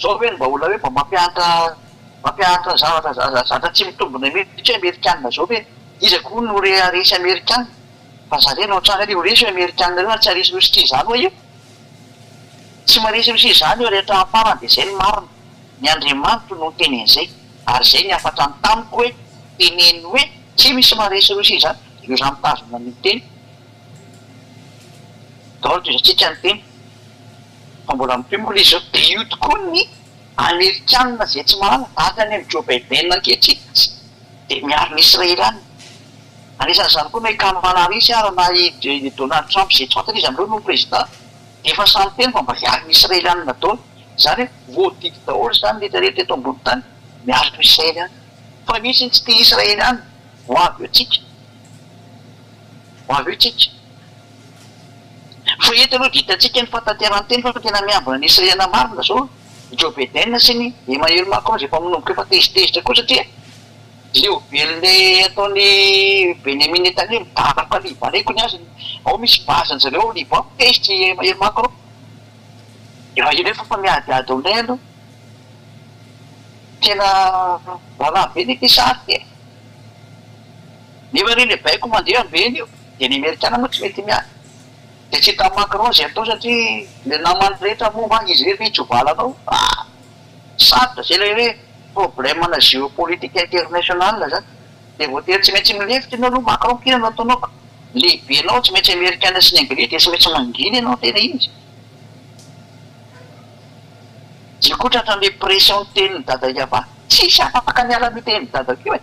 Zao ve no mba olona hoe mba mampianatra mampianatra zavatra zavatra tsy mitombina mihitsy hoe amerikana zao ve? Iza koa no re haresy amerikana? Fa zareo no hatrany ary ho resy io amerikana ireo ary tsy haresy Rosia izany ho'a io. Tsy maresy mihitsy izany io ary hatramin'ny farany dia izay no marina. Ny Andriamanitro no niteny an'izay ary izay ny hafatrany tamiko hoe teneno hoe tsy misy maresy Rosia izany ireo za mitazona an'io teny. Daholo tohizantsika ny teny fa mbola mitohy moa ilay izy izao. Dia io tokoa ny Amerikanina izay tsy mahalala hatrany amin'i Joe Biden ankehitriny dia miaro ny Israelianina. Anisan'izany koa na i Kamala Harris ary na i Donald Trump izay tsy fantatra iza amin'ireo no président dia efa samy miteny fa mba hiaro ny Israelianina daholo. Izany hoe voadidy daholo izany ny rehetra rehetra eto ambony tany miaro ny Israelianina. Fa misy ny tsy tia Israelianina. Ho avy eo tsika. Ho avy eo tsika. Fa eto aloha dia hitantsika ny fahatanterahan-teny fa tena miambina ny Israeliana marina izao i Joe Biden sy ny Emmanuel Macron izay efa manomboka efa tezitezitra koa satria leo be an'ilay ataon'i Benjamin Netanyahu midaroka Libanais koa ny azy ao misy base an-jareo ao Liban, tezitra i Emmanuel Macron. Efa ela efa fa miadiady ao indray aloha. Tena raharaha be anie ity sary ity e. Nefa anie ilay baiko mandeha ambeny io dia ny amerikana moa tsy mety miady. Dia tsy hitan'i Macron izay atao satria ilay namany rehetra moa va izy irery ve hitsovalana ao? Ah! Sarotra izay ilay hoe problème ana géopolitique international zany. Dia voatery tsy maintsy milefitra ianao aloha Macron k'inona no ataonao ka. Lehibenao tsy maintsy amerikana sy ny anglais dia tsy maintsy mangina ianao tena izy. Io koa tratran'ilay pression ny tenin'i Dada Yava. Tsisy afaka miala amin'io tenin'i Dada io e.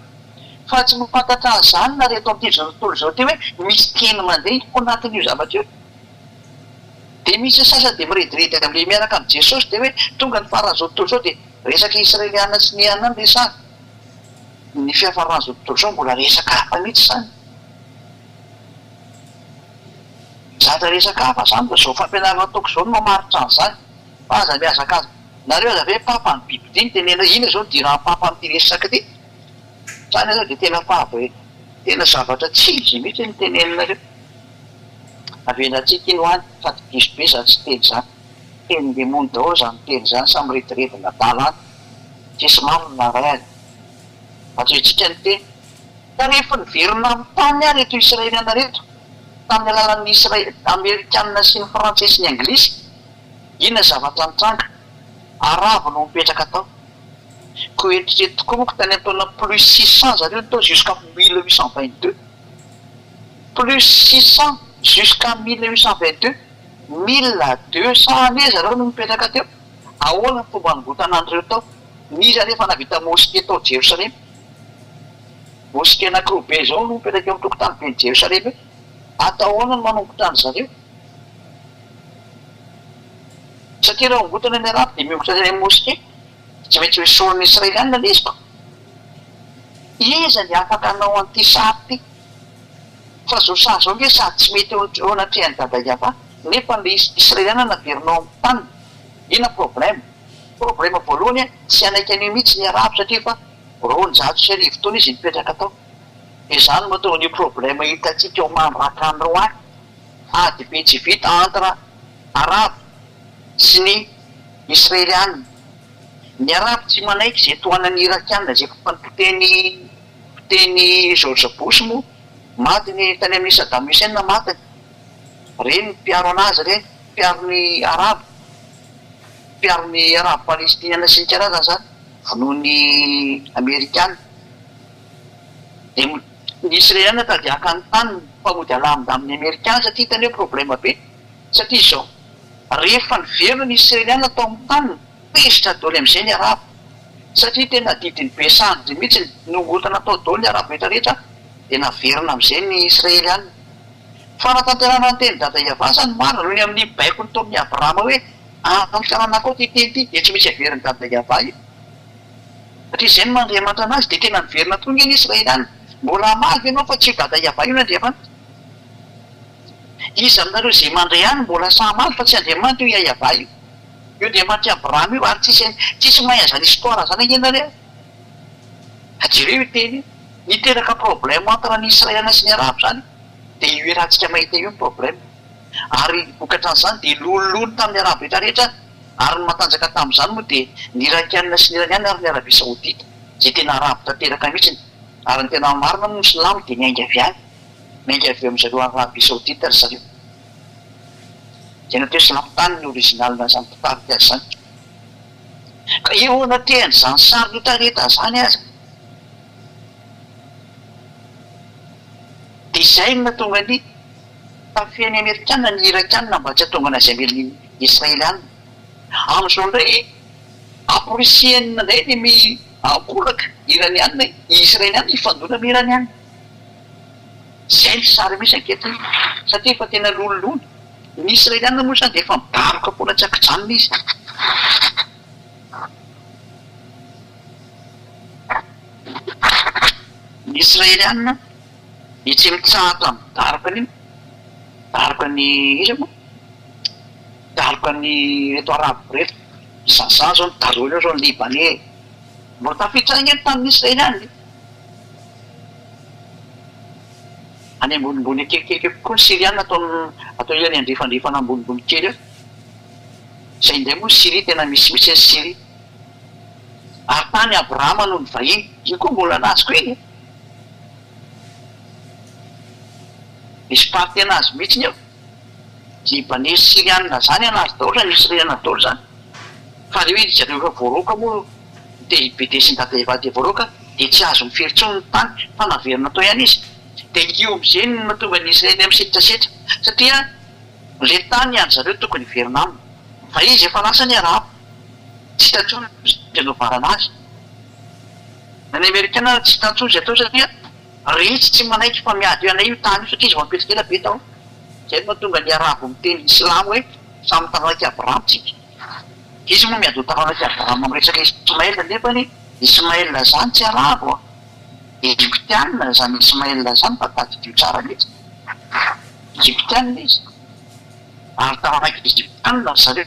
Fa tsy mahafantatra an'izany nareo eto amin'ity izao tontolo izao ity hoe misy teny mandeha ao anatin'io zavatra io. Dia misy sasany dia mirediredy amin'ilay miaraka amin'i Jesosy dia hoe tonga ny faran'izao tontolo izao dia resaka Israeliana sy ny anona no resahana. Ny fiafaran'izao tontolo izao mbola resaka hafa mihitsy izany. Zavatra resaka hafa izany fa izao fampianarana ataoko izao no mamaritra an'izany. Fa aza mihazakaza. Nareo aza ve papa ny bibidia no tenenina hoe inona izao no idiran'ny papa amin'ity resaka ity? Zany aloha dia tena faha tena zavatra tsy izy mihitsy no teneninareo. Avelantsika iny ho any fa diso be zany tsy teny zany. Tenin-demony daholo zany teny zany samy rediredina adala any. Tsisy marina na ray ary. Atrehintsika ny teny. Ka rehefa niverina amin'ny tany ary ireto Israeliana ireto tamin'ny alalan'ny Isra- Amerikana sy ny Frantsay sy ny Anglisy, inona zavatra nitranga? Arabo no nipetraka tao. Koa eritrereto tokoa manko tany am-taona plus 600 zareo no tao jusqu'à 1822. Plus 600 jusqu'à 1822, 1200 années zareo no nipetraka teo. Ahoana ny fomba hanongotana an'ireo tao? N'iza anefa nahavita mosquée tao Jerosalema? Mosquée anankiroa be izao no mipetraka eo amin'ny tokotany ben'i Jerosalema eo. Atao ahoana ny manongotra an-dry zareo? Satria raha ongotana ny arabo dia miongotra any amin'ny mosquée. Tsy maintsy ho esorin'ny Israelianina ilay izy ko. Iza ny afaka hanao an'ity sary ity? Fa izao sary izao ange sady tsy mety eo anatrehan'i Dada Yava nefa ilay Israelianina naverinao amin'ny taniny. Inona problème? Problème voalohany, tsy hanaiky an'io mihitsy ny Arabo satria efa 1200 taona izy nipetraka tao. Dia izany no mahatonga an'io problème hitantsika ao mandrak'androany. Ady be tsy vita entre Arabo sy ny Israeliana. Ny Arabo tsy manaiky izay tohanan'ny Irakiana izay efa nipotehiny potehin'i George Bush moa maty ny tany amin'i Saddam Hussein matiny. Ireny ny mpiaro an'azy ireny, mpiaro ny Arabo, mpiaro ny Arabo Palestiniana sy ny karazany izany, vonoin'ny Amerikana. Dia ny Israeliana tady haka ny taniny fa mody alamindaminy Amerikana satria hitany hoe problème be. Satria izao, rehefa niverina ny Israeliana tao amin'ny taniny, tezitra daholo amin'izay ny Arabo. Satria tena adidin'ny be sandry mihitsy ny nongotana tao daholo ny Arabo rehetra rehetra, dia naverina amin'izay ny Israeliana. Fanatanterahana ny tenin'i Dada Yavah izany marina, noho ny amin'ny baikony tao amin'i Abrahama hoe, Amin'ny taranakao ity teny ity, dia tsy maintsy averin'i Dada Yavah io. Satria izay no maha Andriamanitra an'azy, dia tena niverina tokoa ange ny Israeliana. Mbola hamaly ve ianao fa tsy io Dada Yavah io no Andriamanitra? Iza aminareo izay mandre ahy no mbola sahy hamaly fa tsy Andriamanitra io Yayavah io? Io Andriamanitr'i Abrahama io ary tsisy tsisy mahay an'izany histoire izany ange nareo e! Fa jereo io teny io, niteraka problème entre ny Israeliana sy ny Arabo izany, dia io iarahantsika mahita io ny problème. Ary vokatran'izany dia lolololo tamin'ny Arabo rehetra rehetra ary ny matanjaka tamin'izany moa dia ny Irakiana sy ny Iraniana ary ny Arabie Saoudite izay tena Arabo tanteraka mihitsiny ary ny tena marina moa ny Silamo dia niainga avy any. Miainga avy eo amin-dry zareo Arabie Saoudite ry zareo. Izay natao hoe silamo tany ny original n'izany mpitarika azy izany. Ka eo anatrehan'izany sary retraretra izany aza dia izay no nahatonga ny tafihan'ny Amerikana ny Irakiana mba tsy hahatonga an'azy hamely ny Israeliana. Amin'izao indray amporisihina indray ny mi ankolaka Iraniana, Israeliana hifandona amin'ny Iraniana. Izay ny sary misy ankehitriny satria efa tena lololona. Ny Israeliana moa izany dia efa midaroka foana tsy ankijanona izy. Ny Israeliana dia tsy mitsahatra midaroka an'io, midaroka ny iza moa? Midaroka ny ireto Arabo ireto. Zaza izao ny darohiny eo izao ny Libanais. Mbola tafiditra any ange ny tanin'ny Israeliana e. Any ambonimbony kelikely eo koa ny Syriana atao atao ilany andrefandrefana ambonimbony kely eo. Izay indray moa Syria tena misy mihitsy ny Syria. Ary tany Abrahama no nivahiny. Iny koa mbola an'azy koa iny e. Misy partie an'azy mihitsy eo. Libanais sy Syriana zany an'azy daholo zany, Israeliana daholo zany. Fa reo izy zareo efa voaroaka moa dia i BD sy ny Dada Eva dia voaroaka dia tsy azo mifery intsony ny tany fa naverina tao ihany izy. Dia io amizay no nahatonga ny Israely misetrasetra satria le tany an zareo tokony hiverina aminy fa izy efa lasa ny Arabo tsy hita intsony izay anaovana azy. Na ny Amerikana ary tsy hita intsony izay atao satria Retsy tsy manaiky fa miady anay io tany io satria izy vao nipetraka ela be tao. Izay no mahatonga ny Arabo miteny Silamo hoe samy taranak'i Abraham tsika. Izy moa miady ho taranak'i Abraham miresaka Ismaël nefany Ismaël zany tsy Arabo a! Egyptiana zany Ismaël zany fa tadidio tsara mihitsy. Egyptiana izy ary taranak'i Egyptiana ry zareo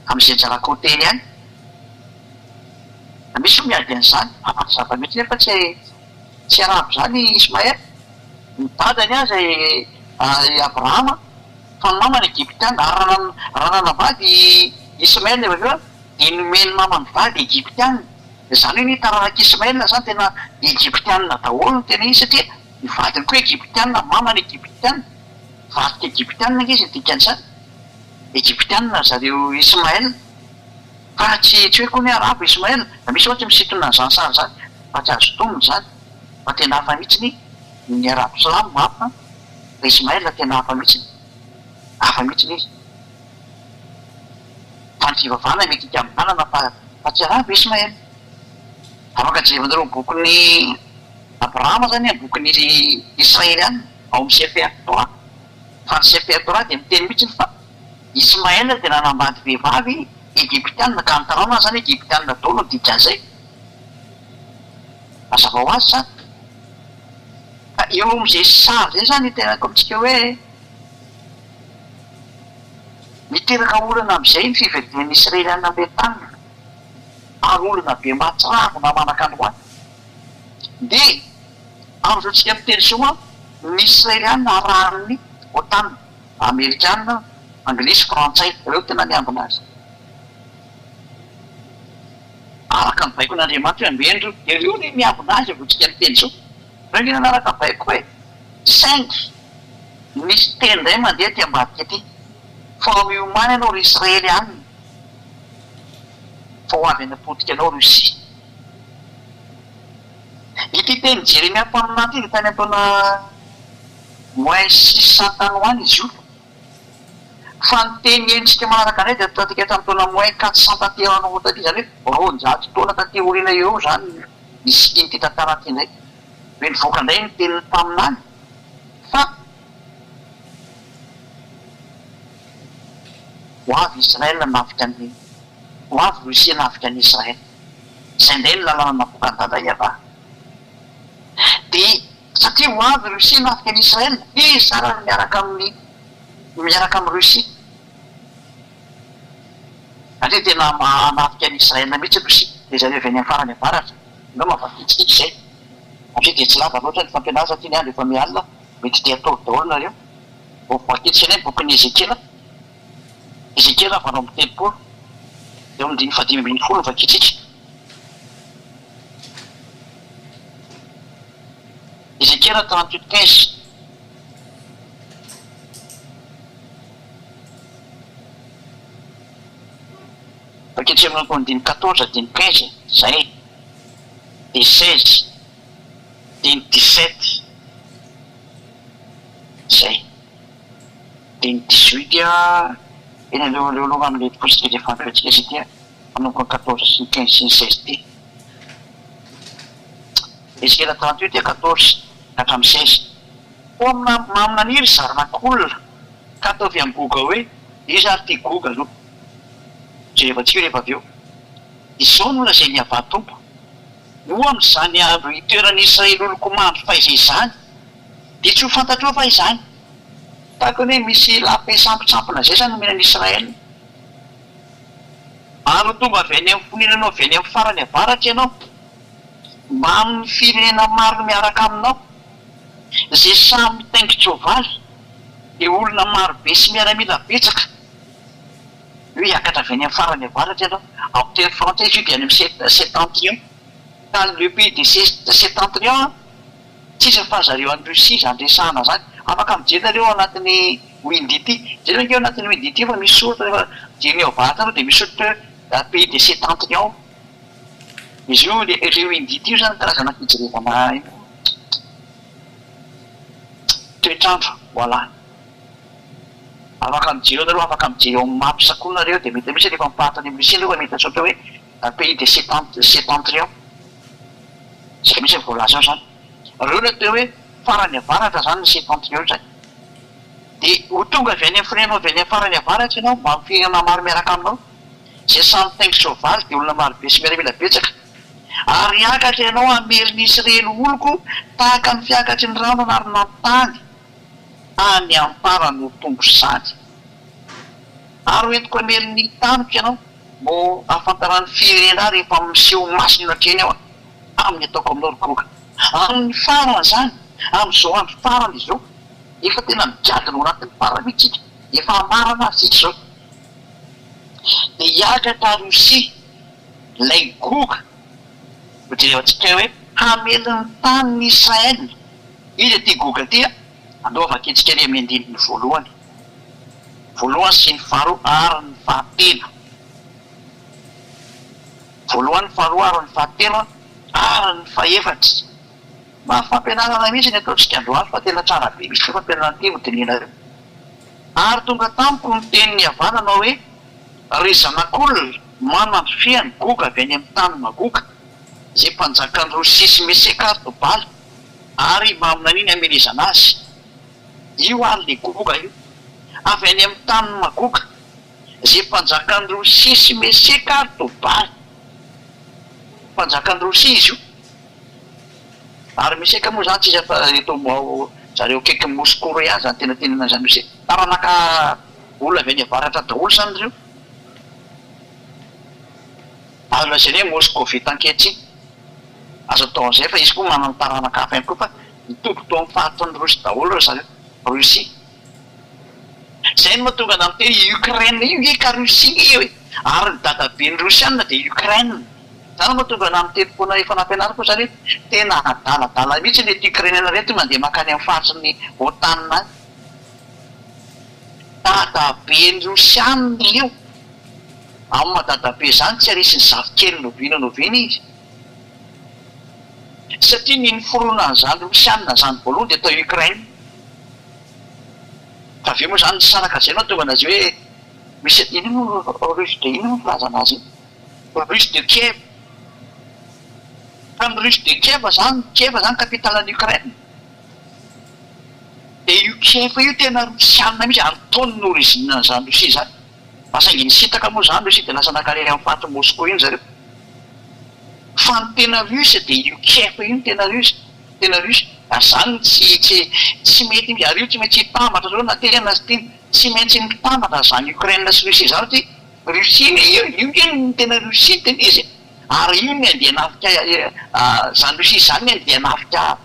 amin'izay anjara côté-ny any. Misy moa miady an'izany, mazava mihitsy nefa tsy tsy arabo izany i Ismaël, ny dadany aza i Abrahama fa ny mamany egyptiana, ary raha raha nanambady i Ismaël avy eo dia nomen'ny mamany vady egyptiana, izany hoe ny taranak'i Ismaël izany tena egyptiana daholo no tena izy satria ny vadiny koa egyptiana, mamany egyptiana, vadiko egyptiana ange izy ny dikan'izany, egyptiana ry zareo Ismaël. Fa tsy tsy hoe koa ny arabo Ismaël, fa misy mantsy misintona an'izany sary izany fa tsy azo tonina izany, fa tena hafa mihitsiny ny arabo silamo hafa fa Ismaël tena hafa mihitsiny, hafa mihitsiny izy. Fa ny fivavahana mety hikambanana fa fa tsy arabo Ismaël. Afaka jerevanareo bokin'i Abrahama zany an, bokin'i Israely any ao amin'ny Sefer Torah, fa ny Sefer Torah dia miteny mihitsiny fa Ismaël dia nanambady vehivavy Egyptiana ka ny taranany zany Egyptiana daholo ny dikan'izay. Mazava ho azy zany. Ka eo amin'izay sary izay zany itenenako amintsika hoe miteraka olana amin'izay ny fiverenan'ny Israeliana amin'ilay taniny ary olana be mahatsiravina manak'androany. Dia amin'izao tsika miteny izao an, ny Israeliana arahan'ny OTAN. Amerikana, Anglisy, Frantsay, ireo tena miambina azy. Araka ny baikon'Andriamanitra hoe ambeno ireo, dia ireo anie miambina azy vao tsika miteny izao. Ireo anie nanaraka baiko e! Saingy misy teny indray mandeha aty ambadika aty, fa miomàna ianao ry Israely an! Fa ho avy hanapotika anao Russie. Ity tenin'i Jeremia mpaminany ity dia tany an-taona. Moins 600 tany ho any izy io. Fa ny teny henontsika manaraka indray dia ataontsika hatramin'ny taona moins 400 taty aoriana taty, izany hoe 200 taona taty aoriana eo eo izany no nisian'ity tantara ity indray. Hoe nivoaka indray ny tenin'ny mpaminany fa ho avy Israël hanafika an'i, ho avy Russie hanafika an'i Israël. Izay indray ny lalàna navoakan'i Dada Iavah. Dia. Satria ho avy Russie hanafika an'i Israel, izy zara no miaraka amin'ny miaraka amin'i Russie. Satria tena hanafika an'i Israel mihitsy Russie, dia zareo avy any amin'ny farany avaratra. Angamba vakintsika izay. Satria dia tsy lava loatra ny fampianarana satria ny andro efa mihalina, mety te hatory daholo nareo. Vao vakintsika indray ny bokin'i Ezekiela, Ezekiela 38, eo amin'ny andininy fahadimy ambinifolo no vakintsika. Ezekiela 38 15. Vakio amin'ny andininy 14, andininy 15, zay, dia 16, andininy 17, zay, andininy 18 a, eny aleo aleo aloha amin'ilay fotsiny ilay fampiantsika izy ity a, manomboka ny 14 sy ny 15 sy ny 16 ity. Ezekiela 38 dia 14 ka hatramin'ny 16. Koa maminania ry zanak'olona, ka ataovy amin'i Goga hoe, Iza ary ity Goga aloha? Jerevantsika io rehefa avy eo. Izao no lazain'i Yavah Tompo, Moa amin'izany andro hitoeran'i Israely oloko mandry faiza izany, dia tsy ho fantatrao va izany? Tahaka ny hoe misy lape sampontsampona izay izany nomena an'i Israel. Ary ho tonga avy any amin'ny fonenanao avy any amin'ny farany avaratra ianao, mbamin'ny firenena maro miaraka aminao, izay samy mitaingin-tsoavaly, dia olona maro be sy miaramila betsaka. Io hiakatra avy any amin'ny farany avaratra ianao. Amin'ny teny frantsay izy io dia any amin'ny septentrion. Ka le pays de septentrion tsy iza fa zareo any Russie izany resahana izany. Afaka mijery nareo ao anatin'ny windy ity. Jereo ange ao anatin'ny windy ity fa misy soratra rehefa mijery ny ao avaratra nareo dia misy soratra hoe pays de septentrion. Izy io le windy ity io izany karazana fijerevana toetr'andro. Voilà. Afaka mijery eo nareo, afaka mijery ao amin'ny maps koa nareo dia mety misy rehefa mifaritra any amin'ny Russie nareo fa mety atsotra hoe pays de septentrion. Izay mihitsy no voalaza ao izany. Ireo no atao hoe farany avaratra izany ny septentrion izany. Dia ho tonga avy any amin'ny firenena avy any amin'ny farany avaratra ianao mba amin'ny firenena maro miaraka aminao. Izay samy mitaingin-tsoavaly dia olona marobe sy miaramila betsaka. Ary hiakatra ianao hamely ny Israely oloko tahaka ny fiakatry ny rano anarina tany. Any am-para no tompo izany. Ary ho entiko hamely ny taniko ianao, mba ho ahafantaran'ny firenena ahy rehefa miseho masina eo anatrehany aho, amin'ny ataoko aminao, ry Goga. Amin'ny farany izany, amin'izao andro farany izao, efa tena migadona ao anatin'ny farany mihitsy isika, efa hamarana azy isika izao, dia hiakatra Rosia ilay Goga, hojerevantsika hoe hamely ny tanin'i Israel. Iza ity Goga ity a? Andao vakintsika ery amin'ny andininy voalohany. Voalohany sy ny faharoa ary ny fahatelo. Voalohany, faharoa ary ny fahatelo ary ny fahefatra. Mafy fampianarana mihitsy ny ataontsika androany fa tena tsara be mihitsy ity fampianarana ity hodinihinareo. Ary tonga tamiko ny tenin'i Yavah nanao hoe, Ry zanak'olona, manandrifia an'i Goga avy any amin'ny tany Magoga, izay mpanjakan'i Rosia sy Meseka ary Tobala, ary maminania ny hamelezana azy. Io ary le Goga io, avy any amin'ny tanin'i Magoga, izay mpanjakan'i Rosia sy Meseka ary Tobala. Mpanjakan'i Rosia izy io. Ary Meseka moa izany tsy iza fa eto zareo akaikin'i Moscou ireo ihany izany tena tenenana izany Rosia. Taranaka olona avy any avaratra daholo izany ireo. Azo lazaina hoe Moscovite ankehitriny. Azo atao an'izay fa izy koa manana taranaka hafa ihany koa fa mitovy tao amin'ny faritry ny Russie daholo ry zareo, Russie. Izay no mahatonga anah miteny i Ukraine io nge ka Russie nge io e! Ary ny dadaben'ny Rosiana dia Ukraine. Izany no mahatonga anah miteny foana efa nampianariko izany hoe tena adaladala mihitsy ireto Ukrainiana ireto mandeha mankany amin'ny faritry ny OTAN any. Dadaben'ny Rosiana io. Amin'ny maha dadabe izany tsy harisy ny zafikeliny oviana na oviana izy. Satria ny niforonan'izany Rosiana izany voalohany dia tao Ukraine. Fa avy eo moa izany nisaraka izay no nahatonga anazy hoe misy inona moa Russe de inona moa filazana azy iny? Russe de Kiev. Fa ny Russe de Kiev izany, Kiev izany capitale an'i Ukraine. Dia io Kiev io tena Rosiana mihitsy ary tao no origine an'izany Russie izany. Fa saingy nisintaka moa izany Russie dia lasa naka ery amin'ny faritry Moscou iny zareo. Fa ny tena Russe dia io Kiev io no tena Russe, tena Russe. Ary izany tsy tsy tsy mety mihitsy, ary io tsy maintsy hitambatra zareo na tiana na tsy tiana. Tsy maintsy mitambatra izany Ukraine sy Russie izany satria Russie anie io, io nge no tena Russie no tena izy e. Ary io ny andeha hanafika izany Russie izany ny andeha hanafika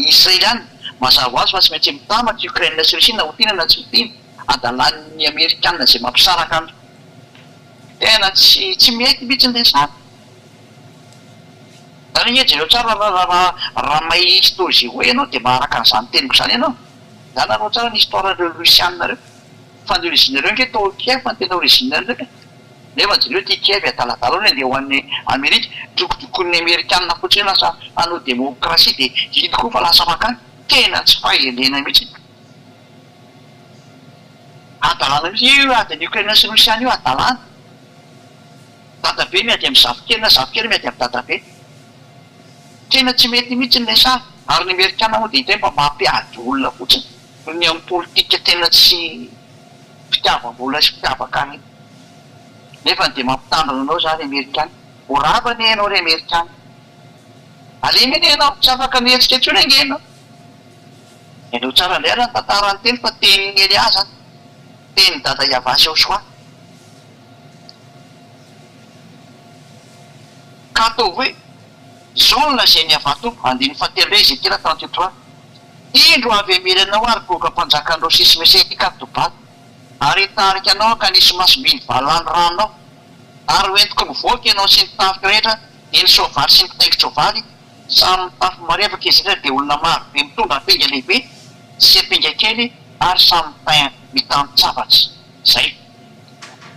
Israely any. Mazava ho azy fa tsy maintsy mitambatra Ukraine sy Russie na ho tiana na tsy ho tiana. Adalan'ny Amerikana izay mampisaraka an. Tena tsy tsy mety mihitsy ny resaka. Zany anie jereo tsara ra ra ra raha mahay histo géo ianao dia maharaka an'izany teniko izany ianao. Za nareo tsara ny histoire reo Russiana reo. Fa ny origine reo nge tao Kiev ny tena origine an'ireo e. Nefa jereo ity Kiev adaladala io andeha ho any Amerika, drokodrokoin'ny Amerikanina fotsiny io lasa hanao demokrasia dia iny koa fa lasa mankany, tena tsy fahendrena mihitsy. Hadalana mihitsy io adin'i Ukraine sy Rosiana io hadalana. Dadabe miady amin'ny zafikely na zafikely miady amin'ny dadabe. Tena tsy mety mihitsy ny resahana ary ny Amerikana moa dia indray mba mampiady olona fotsiny. Ny amin'ny politika tena tsy fitiavam-bola sy fitiavan-karena. Nefa dia mampitandrina anao za ry Amerikana. Ho rava anie ianao ry Amerikana. Alemy anie ianao, tsy afaka mihetsika intsony ange ianao. Henoy tsara indray ary ny tantara ny teny fa tenin'i Elia zany. Tenin'i Dada Yavah sy Yahoshuah. Ka ataovy hoe, Izao no lazain'i Yavah Tompo, andininy fahatelo indray Ezekiela 33, Indro avy hamely anao aho ry Goga mpanjakan'i Rosia sy Meseka ary Tobala, ary hitarika anao hankany Isimasombin'ny valanorano aho, ary ho entiko mivoaka ianao sy ny tafika rehetra, dia ny soavaly sy ny mpitaingin-tsoavaly, samy mitafy marevaka izy rehetra, dia olona maro be mitondra ampinga lehibe sy ampinga kely ary samy mitan-tsabatra. Izay.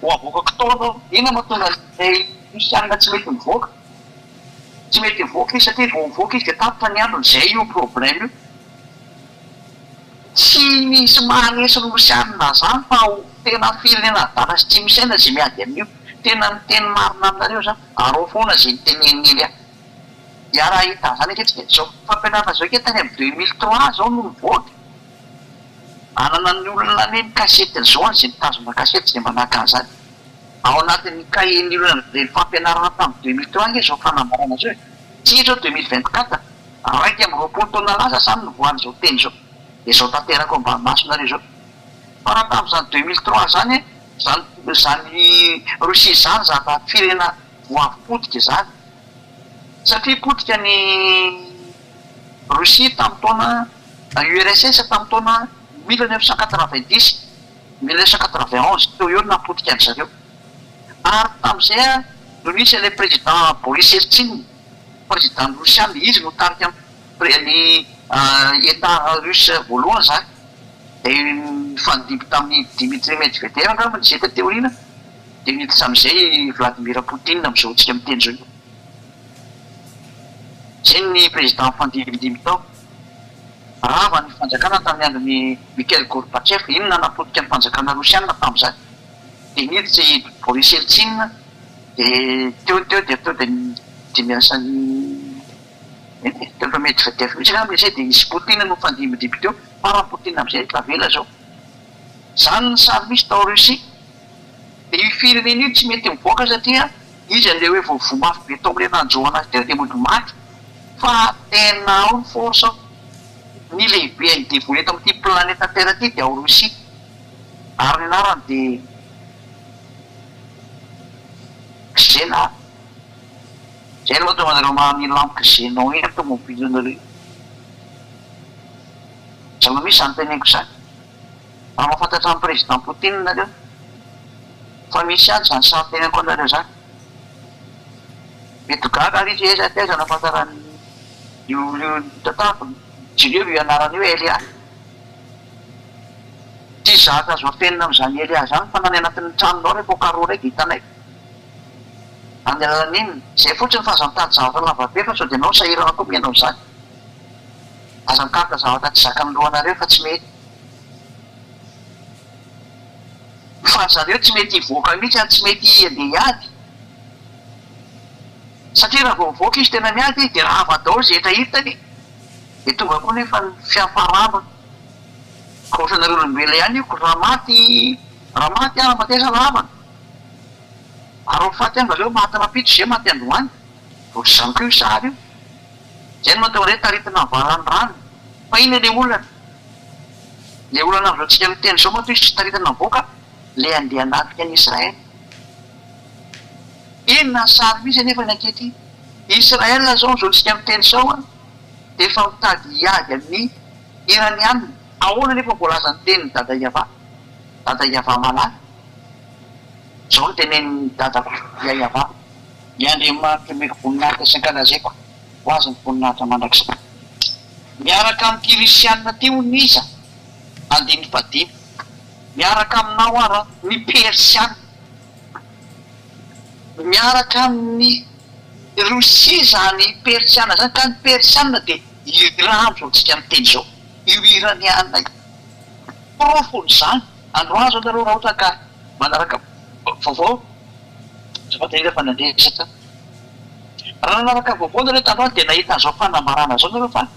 Ho avoakako tao anao. Inona no mahatonga an'ilay Rosiana tsy mety mivoaka? Tsy mety mivoaka izy satria vao mivoaka izy dia tapitra ny androny, izay io problème io. Tsy misy maharesy Rosiana zany fa tena firenena adala sy tsy misaina izay miady amin'io. Tena miteny marina aminareo za, arao foana izay nitenenin'i Elia. Hiara-hahita an'izany ange tsika. Izao fampianarana izao ange tany amin'ny 2003 izao no nivoaka. Ananan'ny olona anie ny kasety izao any izay mitazona kasety izay mba naka an'izany. Ao anatin'ny cahier-n'ny olona nandre ny fampianarana tamin'ny 2003 ange izao fanambarana izao e! Tsika izao 2024, 21 taona lasa izany nivoahan'izao teny izao. Dia izao tanteraka ao ambany masonareo izao. Fa raha tamin'izany 2003 izany, izany izany Russie izany zava firenena vao avy potika izany. Satria potika ny Russie tamin'ny taona URSS tamin'ny taona 1990, 1991 teo eo no nahapotika an-dry zareo. Ary tamin'izay no nisy an'ilay président Boris Eltsine, président rosiana, izy no nitarika ny Etat russe voalohany izany. Dia nifandimby tamin'i Dimitri Medvedev angamba izay taty aoriana, dia niditra amin'izay i Vladimir Poutine amin'izao tsika miteny izao io. Izay ny président nifandimbindimby tao. Rava ny fanjakana tamin'ny andron'i Mikhail Gorbatchev, iny nanapotika ny fanjakana rosiana tamin'izany. Dia niditra i Boris Eltsine, dia teo teo dia teo dia nidimbiasan'i teo Medvedev mihitsy angamba izy izay, dia izy Poutine no nifandimbindimby teo, farany Poutine amin'izay tavela izao. Izany ny sary misy tao Russie. Dia io firenena io tsy mety mivoaka satria izy an'ilay hoe vao voa mafy be tao amin'ilay nanjo anazy teo dia mody maty. Fa tena ao ny force ao. Ny lehiben'ny devoly eto amin'ity planeta terre ity dia ao Russie. Ary ny anarany dia Xena. Izay no mahatonga anareo maha lampe xenon iny tomobilenareo io. Zava-misy izany teneniko izany. Raha mahafantatra an'i Président Poutine nareo fa misy ihany izany sary teneniko anareo izany. Mety ho gaga ary izy hoe aiza aiza nahafantarany io io tantara, jereo io anarana io Elia. Tsisy zavatra azo afenina amin'izany Elia izany fa na ny anatin'ny tranonao rehefa ao carreau iray dia hitanay. Amin'ny alalan'ny inona? Izay fotsiny fa aza mitady zavatra lavabe fa sao dia ianao sahirana koa mihaino an'izany. Aza mikaroka zavatra tsy zakan'ny lohanareo fa tsy mety. Fa ry zareo tsy mety hivoaka mihitsy ary tsy mety handeha hiady. Satria raha vao mivoaka izy tena miady dia rava daholo izay rehetra hitany. Dia tonga koa nefa ny fiafarana. Ka ohatranareo olombelona ihany io, raha maty raha maty aho mateza ravana. Ary ho faty angamba aleo maty rahampitso izay maty androany. Ohatr'izany koa io sary io. Izay no mahatonga hoe taritina amin'ny valan'ny rano. Fa inona ilay olana? Ilay olana amin'izao tsika miteny izao matoa izy tsy taritina mivoaka, ilay handeha hanafika an'i Israël. Inona ny sary misy anefa ny ankehitriny? Israël izao amin'izao tsika miteny izao an, dia efa mitady hiady amin'ny Iraniana. Ahoana anefa ny voalazan'ny tenin'i Dada Yavah? Dada Yavah malala. Izao no tenenin'i Dadako Yavah, Ny Andriamanitra omeko voninahitra sy ankalazaiko, ho azy ny voninahitra mandrakizay. Miaraka amin'ity Risianina ity hono iza? Andininy fahadimy. Miaraka aminao ara ny Persiana. Miaraka amin'i Rosia izany Persiana izany, ka ny Persiana dia Iran amin'izao tsika miteny izao, io Iraniana io. Porofon'izany, androany izao nareo raha ohatra ka manaraka vaovao, azafady indrindra fa nandresaka, raha nanaraka vaovao nareo tandroany dia nahita an'izao fanambarana izao nareo fa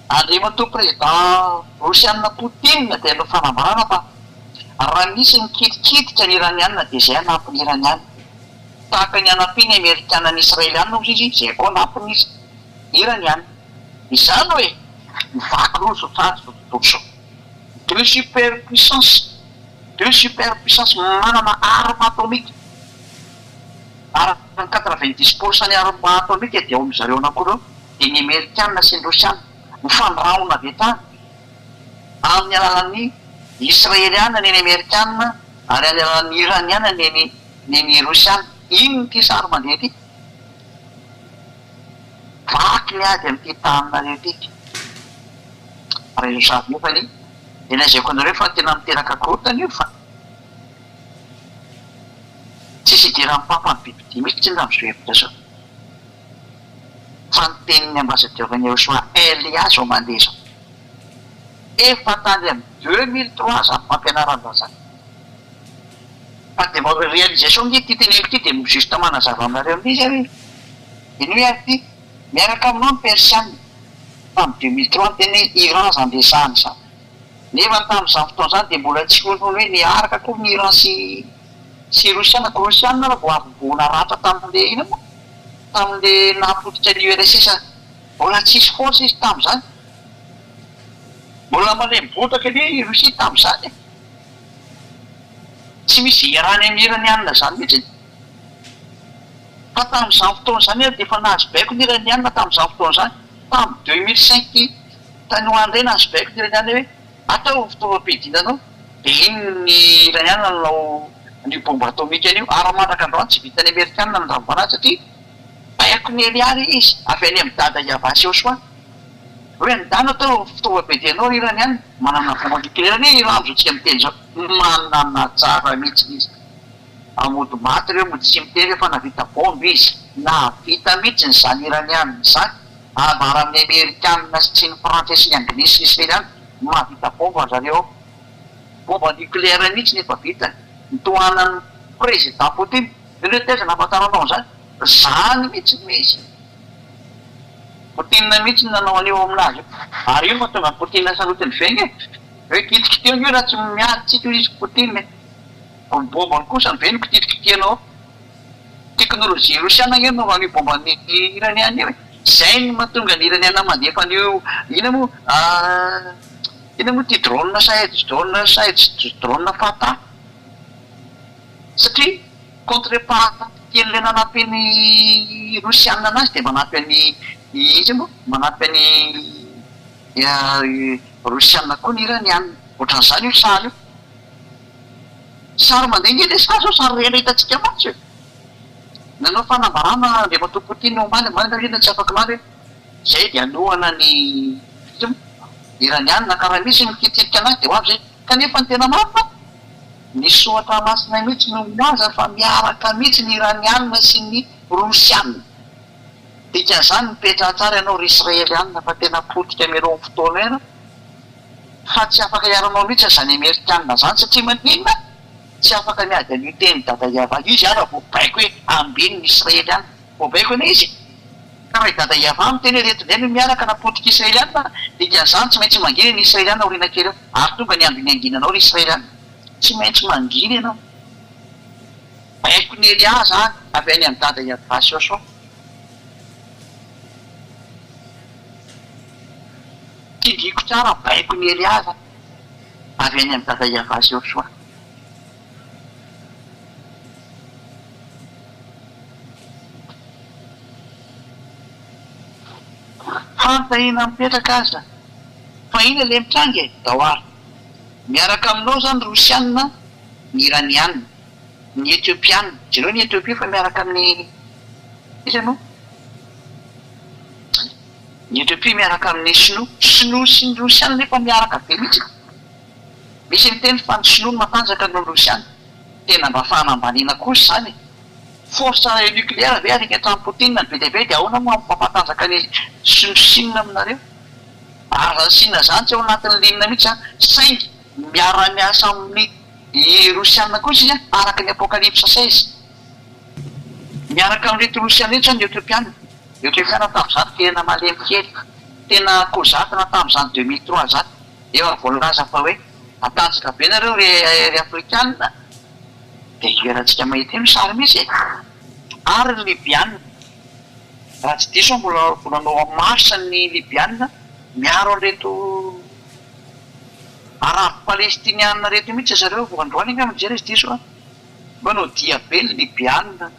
Andriamatoa Président Rosiana Poutine dia nanao fanambarana fa raha misy mikitikitika ny Iraniana dia izay hanampy ny Iraniana. Tahaka ny hanampiany Amerikana ny Israeliana hozy izy, izay koa hanampy ny Iraniana. Izany hoe mivaky loha izao tsara izao tontolo izao. Deux super puissances, deux super puissances manana arme atomique. Ary ny 90 pour cent ny arme atomique dia ao amin-dry zareo anankiroa ireo. dia ny Amerikana sy ny Rosiana mifandrahona avy hatrany amin'ny alalan'ny Israeliana ny ny Amerikana ary amin'ny alalan'ny Iraniana ny ny ny ny Rosiana. Inona ity sary mandeha ity? Vaky ny ady amin'ity taninareo ity. Raha izao sary nefany dia lazaiko anareo fa tena miteraka korontana io fa tsisy idiran'ny Papa ny bibidia mihitsy amin'izao hevitra izao. Fa ny tenin'ny ambasadaoran'i Yehoshua Elia zao mandeha izao. Efa tany amin'ny 2003 zany fampianarana zany. Fa dia mba réalisation nge ity teneniko ity dia juste manazava aminareo amin'izay aho hoe, henoy ary ity, miaraka aminao ny Persiana tamin'ny 2003 niteny hoe Iran zany resahana izany. Nefa tamin'izany fotoana izany dia mbola tsy hono hoe niaraka akory ny Iran sy sy Rosiana, ka Rosiana ary vao avy vao naratra tamin'ilay inona moa? Tamin'ilay nahapotika ny URSS. Mbola tsisy force izy tamin'izany. Mbola malemy botaka anie i Russie tamin'izany e. Tsy misy iarahany amin'ny Iraniana izany mihitsy. Fa tamin'izany fotoana izany ary dia efa nahazo baiko ny Iraniana tamin'izany fotoana izany. Tamin'ny 2005 tany ho any indray nahazo baiko ny Iraniana hoe Ataovy fitaovam-piadiana anao dia iny ny Iraniana nanao an'io bomba atomika io ary mandraka androany tsy vitan'ny Amerikana ny nandravona azy satria baikon'i Elia ilay izy avy any amin'i Dada Yavah sy Yosua hoe andana ataovy fitaovam-piadianao ry Iraniana manana bomba nucléaire anie Iran amin'izao tsika miteny izao manana tsara mihitsy izy fa mody maty ireo mody tsy miteny hoe fa nahavita bomba izy nahavita mihitsy izany Iraniana izany Ambara amin'ny Amerikana sy ny Frantsay sy ny Anglisy sy ny Israeliana mahavita bomba ry zareo ao. Bomba nucléaire mihitsy no efa vitany. Ny tohanan'ny Président Poutine. Ianareo taiza nahafantaranao an'izany? Zany mihitsy no izy. Poutine mihitsy no nanao an'io aminazy io. Ary io no mahatonga an'i Poutine sarotiny vengy e. Hoe kitikitiho ange raha tsy miady tsika hoy izy Poutine e. Ny bombany kosa ve no kitikitihanao ao? Teknolojia rosiana ange no an'io bomba ny iraniana io e! Izay no mahatonga ny iraniana mandefa an'io inona moa inona moa ity drone shahed drone shahed drone fatah satria contrepartie an'ilay nanampy ny rosiana anazy dia manampy an'i iza moa manampy an'i rosiana koa ny iraniana ohatran'izany io sary io. Sary mandeha ange ilay sary izao, sary rehetra hitantsika mantsy e! Nanao fanambarana Andriamatoa Poutine omaly, omaly angamba izy na tsy afak'omaly hoe izay dia hanohana ny iza moa? Iraniana ka raha misy mikitikitra anazy dia ho avy izay. Kanefa ny tena marina, ny soratra masina mihitsy no milaza fa miaraka mihitsy ny Iraniana sy ny Rosiana. Dikan'izany mipetraha tsara ianao ry Israeliana fa tena potika mialoha ny fotoana ela. Fa tsy afaka hiaro anao mihitsy izany Amerikana izany satria maninona? Tsy afaka miady an'io teny dada Yavah io izy ary voabaiko hoe ambino ny Israeliana. Voabaiko anie izy e! Ka raha i dada Yavah miteny hoe ireto indray no miaraka na potika Israeliana, dikan'izany tsy maintsy mangina ny Israeliana aoriana kely eo. Ary tonga ny andro nianginanao ry Israeliana. Tsy maintsy mangina ianao. Baikon'i Elia izany avy any amin'i dada Yavah sy Josoa. Tindriko tsara baikon'i Eliaza avy any amin'i Dada Yavah Joshua. Fanontaniana mipetraka aza fa inona le mitranga e? Dawar. Miaraka aminao zany Rosiana, ny Iraniana, ny Ethiopiana, jereo ny Ethiopia fa miaraka amin'ny iza moa? Ny Ethiopie miaraka amin'ny Sinoa. Sinoa sy ny Rosiana nefa miaraka be mihitsy. Misy miteny fa ny Sinoa no matanjaka noho ny Rosiana. Tena mba fanambaniana kosa izany e. Force nucléaire ve arika hatramin'i Poutine ny be dia be dia ahoana moa mampatanjaka ny Chine aminareo? Ary zany Chine zany tsy ao anatin'ny ligne mihitsy an, saingy miara miasa amin'ny Rosiana kosa izy araka ny Apocalypse 16. Miaraka amin'ireto Rosiana ireto zany ny Etiopiana. Etiopiana tamin'izany tena malemy kely, tena kozatana tamin'izany 2003 zany. Efa voalaza fa hoe matanjaka be nareo ry ry Afrikana. Dia hiherantsika mahita eo ny sary misy e! Ary ny Libyana, raha tsy diso aho mbola mbola nanao en marche ny Libyana miaro an'ireto Arabo Palestiniana ireto mihitsy zareo vao androany angamba nijery izy diso aho. Manao dia be ny Libyana.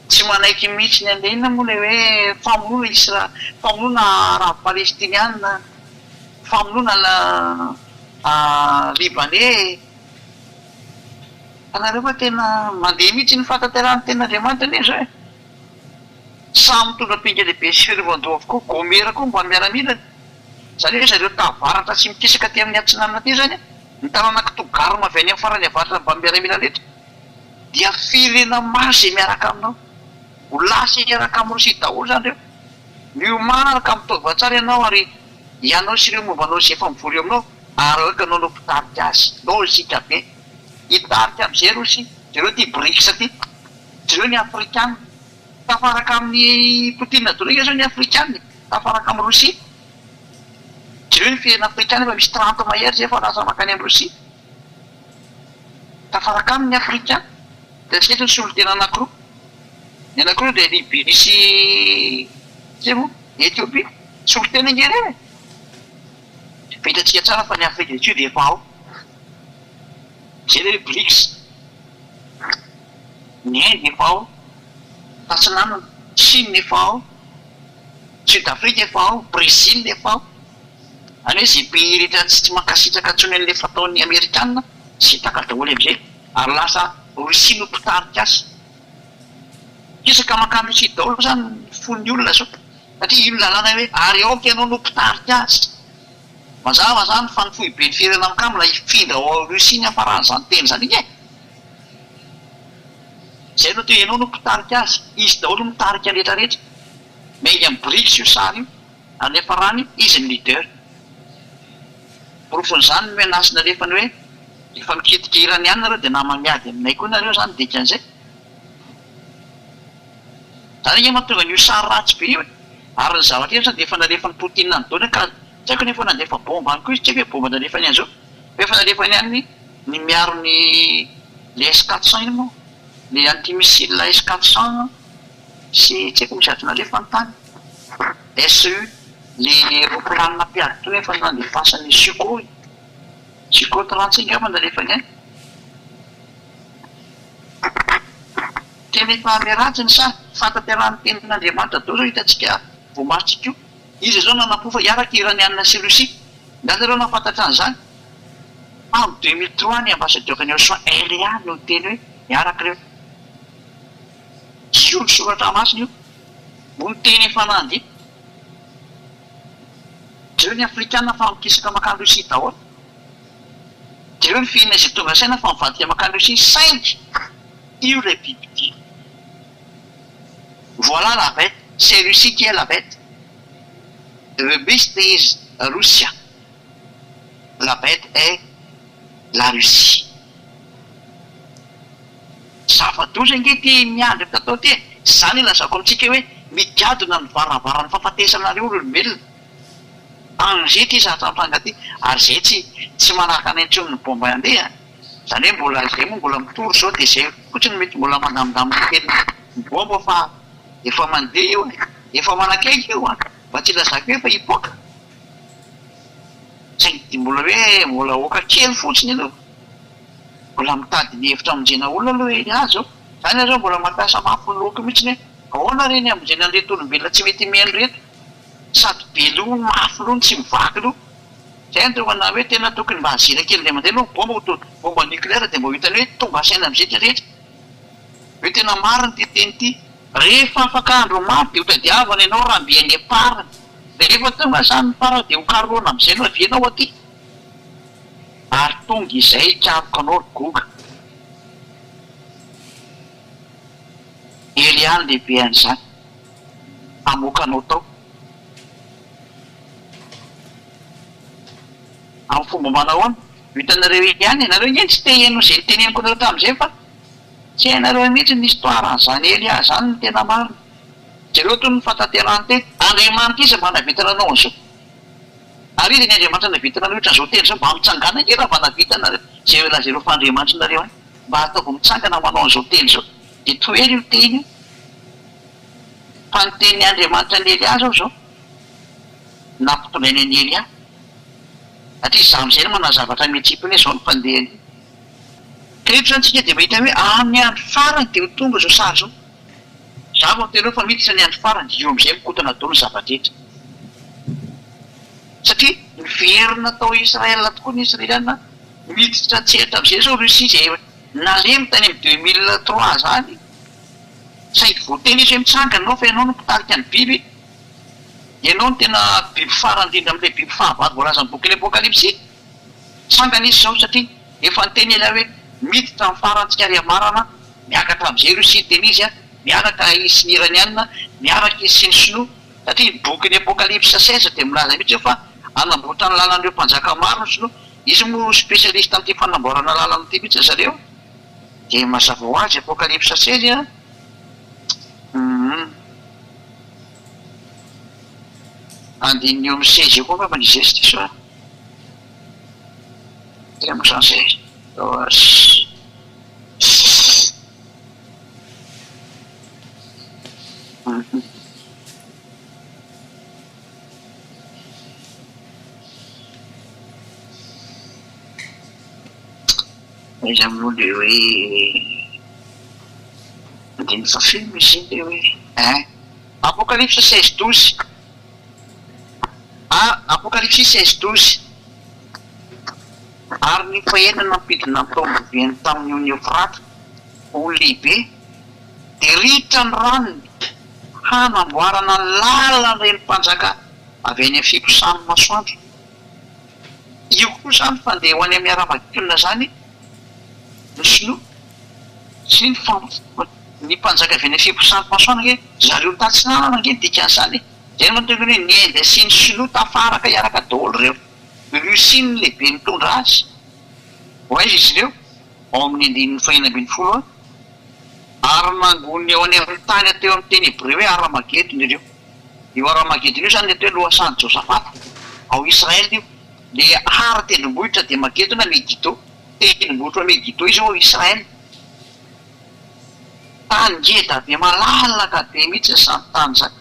Tsy manaiky mihitsy ny an'ilay inona moa ilay hoe famonoana Isra, famonoana Arabo Palestiniana, famonoana Libanais. Hitanareo fa tena mandeha mihitsy ny fahatanterahan'ny tenin'Andriamanitra anie izao e! Samy mitondra ampinga lehibe sy fiarovan-doha avokoa, Gomera koa mba miaramilany. Izany hoe zareo tavaratra sy mikisaka aty amin'ny atsinanana aty izany, ny taranak'i Togarma avy any amin'ny farany avaratra mba miaramila rehetra, dia firenena maro izay miaraka aminao. Ho lasa hiaraka amin'i Rosia daholo izany ireo. Miomàna ka mitaova tsara ianao ary ianao sy ireo momba anao izay efa mivory eo aminao. Ary aoka anao no mpitarika azy. Lojika be. Hitarika amin'izay Rosia. Jereo ity Brics ity. Jereo ny Afrikana. Tafaraka amin'i Poutine daholo ange izao ny Afrikana e. Tafaraka amin'i Rosia. Jereo ny firenena Afrikana efa misy 30 mahery izay efa lasa mankany amin'i Rosia. Tafaraka aminy ny Afrikana. Hitantsika eto ny solontena anankiroa. Ny anankiroa dia Libye sy iza moa? Ethiopie. Solontena ange ireo e. Fa hitantsika tsara fa ny Afrique du Sud efa ao. Izay ilay hoe Brics. Ny Inde efa ao. Tatsinanana. Chine efa ao. Sud Afrique efa ao. Brésil efa ao. Izany hoe izay pays rehetra tsy mankasitraka intsony an'ilay fataon'ny Amerikana, sintaka daholo amin'izay. Ary lasa Russie no mpitarika azy. Kisaka mankany Russie daholo izany ny fon'ny olona izao. Satria io ny lalàna hoe ary aoka ianao no mpitarika azy. Mazava izany fa ny foiben'ny firenena mikambana hifindra ao Russie ny hafaran'izany teny izany iny e! Izay no atao hoe ianao no mpitarika azy. Izy daholo no mitarika ny rehetra rehetra. Miainga amin'ny Brics io sary io ary ny hafarany izy ny leader. Porofon'izany ny menace nalefany hoe rehefa mikitika Iraniana nareo dia namany miady aminay koa nareo izany dikan'izay. Zany ange mahatonga an'io sary ratsy be io e! Ary ny zavatra io zany dia efa nalefan'i Poutine any daholo ka tsy haiko nefa nandefa bomba any koa izy, tsy haiko hoe bomba nalefany any zao fa efa nalefany any ny miaro ny le S 400 iny moa, le anti missile S 400 sy tsy haiko misy zavatra nalefany tany, SU, le roplanina mpiady tony efa nandefasany Sukhoi, Sukhoi 35 angamba nalefany any. Tena efa miharatsy ny saha fahatanterahan'ny tenin'Andriamanitra daholo izao hitantsika voamaritsika io. Iza izao nanam-po fa hiaraka i Iraniana sy Russie? Nga nareo nahafantatra an'izany? Tamin'ny 2003 ny ambassadeur-n'i Australia LA no niteny hoe hiaraka ireo. Io ny soratra masina io. Moa ny teny efa nandeha. Jereo ny afrikana fa mikisaka mankany Russie daholo. Jereo ny firenena izay tonga saina fa mivadika mankany Russie saingy io ilay bibidia. Voilà la bête, c'est Russie qui est la bête. The beast is Russia. La bête est la Russie. Zava-doza ange ity miandry mitatao ity e! Izany ilazako amintsika hoe migadona ny varavaran'ny fahafatesanareo ry olombelona. Danger ity zavatra mitranga ity ary zay tsy tsy manakana intsony ny bomba handeha a! Zany hoe mbola zay moa mbola mitory zao dia zay fotsiny mety mbola mandamindamina kely ny bomba fa efa mandeha io e! Efa manakaiky io an! Mba tsy ilazako hoe efa hipoaka saingy dia mbola hoe mbola aoka kely fotsiny aloha mbola mitady ny hevitra hamonjena olona aloha i Haja zao! Zany aho zao mbola mampiasa mafy ny lohako mihitsiny hoe ahoana re ny hamonjena an'ireto olombelona tsy mety mihaino ireto? Sady be loha no mafy loha no tsy mivaky loha. Zay no tonga na hoe tena tokony mba azira kely indray mandeha aloha ny bomba ho to bomba nucléaire dia mba ho hitany hoe tonga saina amin'izay ity rehetra. Hoe tena marina ity teny ity. Rehefa afaka andro maro dia ho tadiavana ianao raha mby any am-parany. Rehefa tonga izany ny farany dia ho karohana amin'izay no havianao aty. Ary tonga izay hikaroka anao ry Goga. Elia no lehibe an'izany. Hamoaka anao tao. Amin'ny fomba manahoana? Ho hitanareo ihany e! Nareo ange tsy te hihaino izay niteneniko anareo tamin'izay fa tsy hainareo mihitsy ny histoire an'izany Elia izany no tena marina. Jereo toy ny fahatanterahan'ny teny, Andriamanitra iza mba nahavita nanao an'izao? Ary iza ny Andriamanitra nahavita nanohitra an'izao teny izao? Mba mitsangàna ange raha mba nahavita nareo izay lazainareo fa Andriamanitrinareo any. Mba ataovy mitsangana manao an'izao teny izao. Dia tohero io teny io. Fa ny tenin'ny Andriamanitra an'i Elia izao izao, nampitondrainy an'i Elia. Satria izaho amin'izay no manao zavatra mihetsipony hoe izao no fandehany. Ka eto izany tsika dia mahita hoe amin'ny andro farany dia ho tonga izao sary izao. Izaho vao miteny hoe fa miditra ny andro farany, io amin'izay mikotana daholo ny zava-drehetra. Satria niverina tao Israël tokoa ny Israeliana, miditra an-tsehatra amin'izay izao Russie izay nalemy tany amin'ny 2003 izany, saingy voateny izy hoe mitsangana ianao fa ianao no mpitarika ny biby, ianao no tena biby farany indrindra amin'ilay biby fahavalo voalazan'ny bokin'ny Apokalypsy. Mitsangana izy izao satria efa niteny Elia hoe miditra amin'ny farany tsika ry amarana, miakatra amin'izay Russie tena izy, miaraka izy sy ny Iraniana, miaraka izy sy ny Sinoa, satria ny bokin'ny Apokalypsy 16 dia milaza mihitsy hoe fa hanamboatra ny lalan'ireo mpanjaka maro ny Sinoa, izy moa spécialiste amin'ity fanamboarana lalana ity mihitsy ry zareo. Dia mazava ho azy Apokalypsy 16 an! Humm. Andininy eo amin'ny 16 eo koa angamba ny izay tsy diso ahy. Tena moa izany izay. Humm. Aiza moa le hoe andininy fahafiry moa izy iny le hoe ein. Apocalypse 16 12 A Apokalypsy 16 12 Ary ny fahenina nampidina ny taom-boviany tamin'ny ony Eofrata, ony lehibe, dia ritra ny ranony hanamboarana ny lalan'ireny mpanjaka avy any amin'ny fiposahan'ny masoandro. Io koa izany fandeha ho any amin'ny Haramagedona izany ny sinoa sy ny ny mpanjaka avy any amin'ny fiposahan'ny masoandro ange zareo tatsinanana ange ny dikan'izany e! Izay no mahatonga ny hoe ny Inde sy ny sinoa tafaraka hiaraka daholo ireo. Russie no lehibe mitondra azy. Ho aiza izy ireo? Ao amin'ny andininy fahenina 16 a. Ary nangoniny eo any amin'ny tany atao amin'ny teny hebreo hoe Haramagedona ireo. Io Haramagedona io izany ilay atao hoe lohasahan'i Josafata, ao Israel io. Ilay Har tendrombohitra dia Magedona, Megiddo. Tendrombohitra ao Megiddo izy io ao Israel. Tany ngeda be malalaka be mihitsy izany tany izany.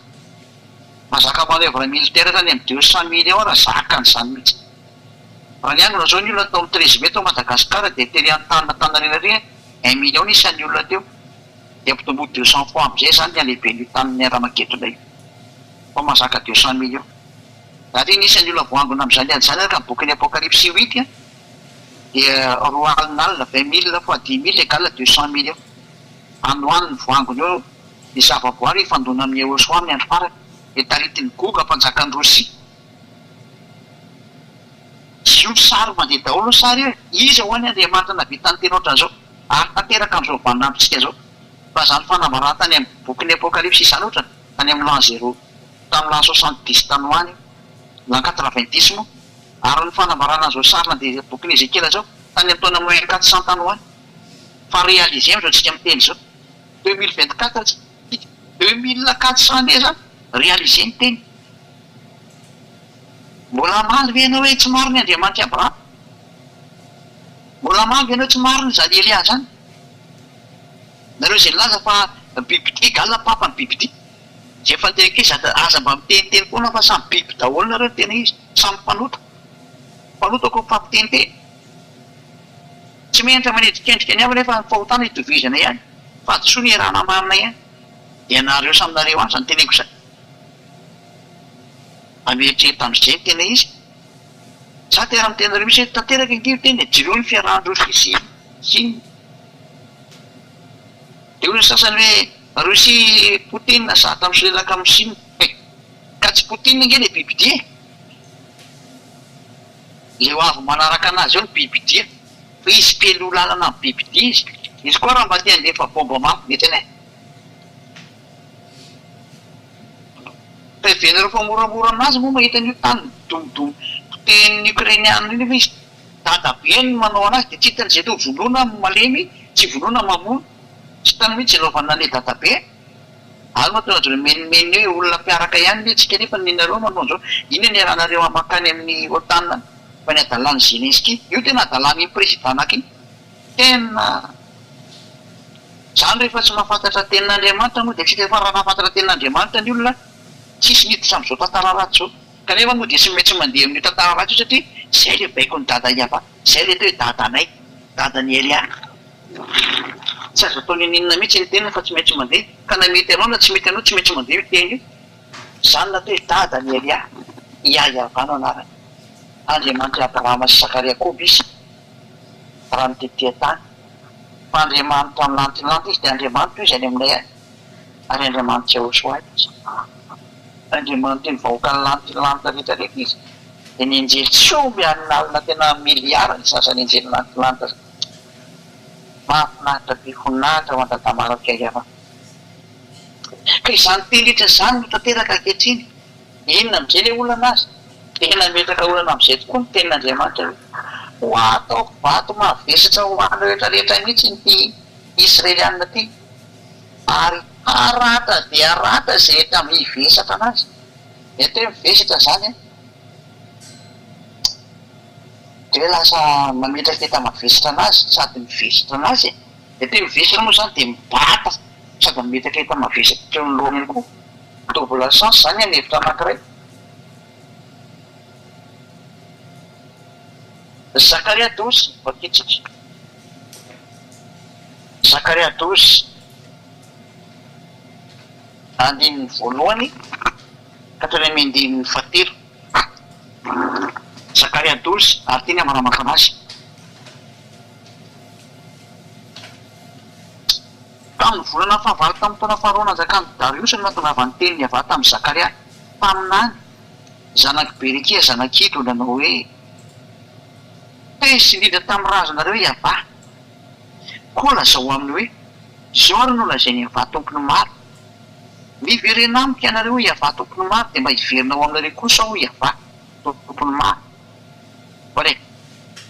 Mahazaka manoeuvre militaire hatrany amin'ny 200 millions raha zakany izany mihitsy. Raha niangona izao ny olona tao amin'ny 13 mai tao Madagascar dia tery an-tanin'Antananarivo ary un million ny isan'ny olona teo. Dia ampitomboy 200 fois amin'izay izany ny halehiben'io tanin'ny Haramagedona io. Fa mahazaka 200 millions. Ary ny isan'ny olona voangona amin'izany ady izany araka ny bokin'ny Apokalypsy huit dia roa alina alina, 20 000 fois 10 000 égale 200 millions. Any ho any ny voangona eo ny zavaboary hifandona amin'i Yehoshoa amin'ny andro farany. Dia taritin'i Goga mpanjakan'i Rosia. Izy io ny sary mandeha daholo ny sary io e! Iza ho'a ny Andriamanitra nahavita niteny ohatran'izao ary tanteraka amin'izao vaninandrontsika izao? Fa izany fanambarana tany amin'ny bokin'ny Apokalypsy izany ohatra tany amin'ny l'an zéro tamin'ny l'an soixante dix tany ho any io, l'an quatre vingt dix moa, ary ny fanambarana an'izao sary nandeha bokin'i Ezekiela izao tany amin'ny taona moins quatre cent tany ho any. Fa réaliser amin'izao tsika miteny izao, 2024 tsika, 2400 années izany, réaliser ny teny. Mbola hamaly ve ianao hoe tsy marina i Andriamanitr'i Abrahama? Mbola hamaly ve ianao hoe tsy marina izany Elia izany? Nareo izay nilaza fa bibidia égale papa ny bibidia. Izay efa niteny ankizy aza mba miteniteny foana fa samy biby daholo nareo ny tena izy. Samy mpanota. Mpanota koa mifampiteniteny. Tsy menatra manendrikendrika ny hafa nefa ny fahotana itovizana ihany. Fahadisoana iarahana marina ihany. Dia nareo samy nareo any izany teneniko izany. Mba mieritreritra amin'izay ny tena izy. Za te raha miteny anareo mihitsy hoe tanteraka ange io teny e, jereo ny fiarahan'i Russie sy Chine. Dia hoy ny sasany hoe Russie Poutine zatra misolelaka amin'i Chine. He! Ka tsy Poutine ange ilay bibidia e! Ilay ho avy manaraka anazy eo ny bibidia. Fa izy mpialoha lalana amin'ny bibidia izy. Izy koa raha mba te handefa bomba mafy mihitsy anie. Ka heverina fa moramora aminazy moa mahita an'io tany midomodomo potehin'ny Ukrainiana io nefa izy dadabeny no manao anazy dia tsy hitany izay atao vonoina malemy tsy vonoina mamono tsy hitany mihitsy izay anaovana an'ilay dadabe ary mahatonga azy mimenomenona eo olona mpiaraka ihany ve tsika nefa ny nareo manao an'izao inona ny iarahanareo mankany amin'ny otan fa ny adalan'i Zelensky io tena adalan'iny président anaky iny tena Izany rehefa tsy mahafantatra tenin'Andriamanitra moa dia tsy hita fa raha nahafantatra tenin'Andriamanitra ny olona tsisy niditra amin'izao tantara ratsy izao. Kanefa moa dia tsy maintsy mandeha amin'io tantara ratsy io satria izay ilay baikon'i Dada Yavah, izay ilay atao hoe Dadanay, Dadan'i Elia. Tsy azo atao n'inon'inona mihitsy ny teniny fa tsy maintsy mandeha, ka na mety anao na tsy mety anao tsy maintsy mandeha io teny io. Izany no atao hoe Dadan'i Elia, Yah Yavah no anarany. Andriamanitr'i Abrahama sy Zakaria Jakoba izy. raha ny tety an-tany. Fa Andriamanitra milantilanty Izy, dia Andriamanitra Izy any aminay any, ary Andriamanitr'i Yahoshuah Izy. Andriamanitry ny vahoaka nilantilanta rehetra rehetra Izy. Dia ny anjely tsy omby alinalina tena miliara ny sasany anjely nilantilanta zany. Mahafinaritra be voninahitra ho an-dRadamara Fiaiava. Ka izany teny rehetra izany no tanteraka ankehitriny. Inona amin'izay ilay olana aza? Dia nametraka olana amin'izay tokoa ny tenin'Andriamanitra hoe, Ho ataoko vato mavesatra ho an'ny rehetra rehetra mihitsy ity Israelianina ity, ary haratra dia haratra izay rehetra mivesatra an'azy. Ny atao hoe mivesatra izany an, dia hoe lasa mametraka enta-mavesatra an'azy sady mivesatra an'azy e. Ny atao hoe mivesatra moa izany dia mibata sady mametraka enta-mavesatra eo anoloana ihany koa. Double sens izany ny hevitra anankiray. Zakaria 12, vakintsika. Zakaria 12, andininy voalohany ka hatrany amin'ny andininy fahatelo. Zakaria 12, ary ity ny ambaramako anazy. Tamin'ny volana fahavalo tamin'ny taona faharoa nanjakan'i Dariosy no nahatongavan'ny tenin'i Yavah tamin'i Zakaria mpaminany, zanak'i Berekia zanak'i Ido, nanao hoe, Tezitra indrindra tamin'ny razanareo i Yavah. Koa lazao aminy hoe, Izao ary no lazain'i Yavah Tompon'ny maro, Miverena amiko ianareo, hoy Yavah Tompon'ny maro, dia mba hiverina ho aminareo kosa aho, hoy Yavah Tompon'ny maro. Oare,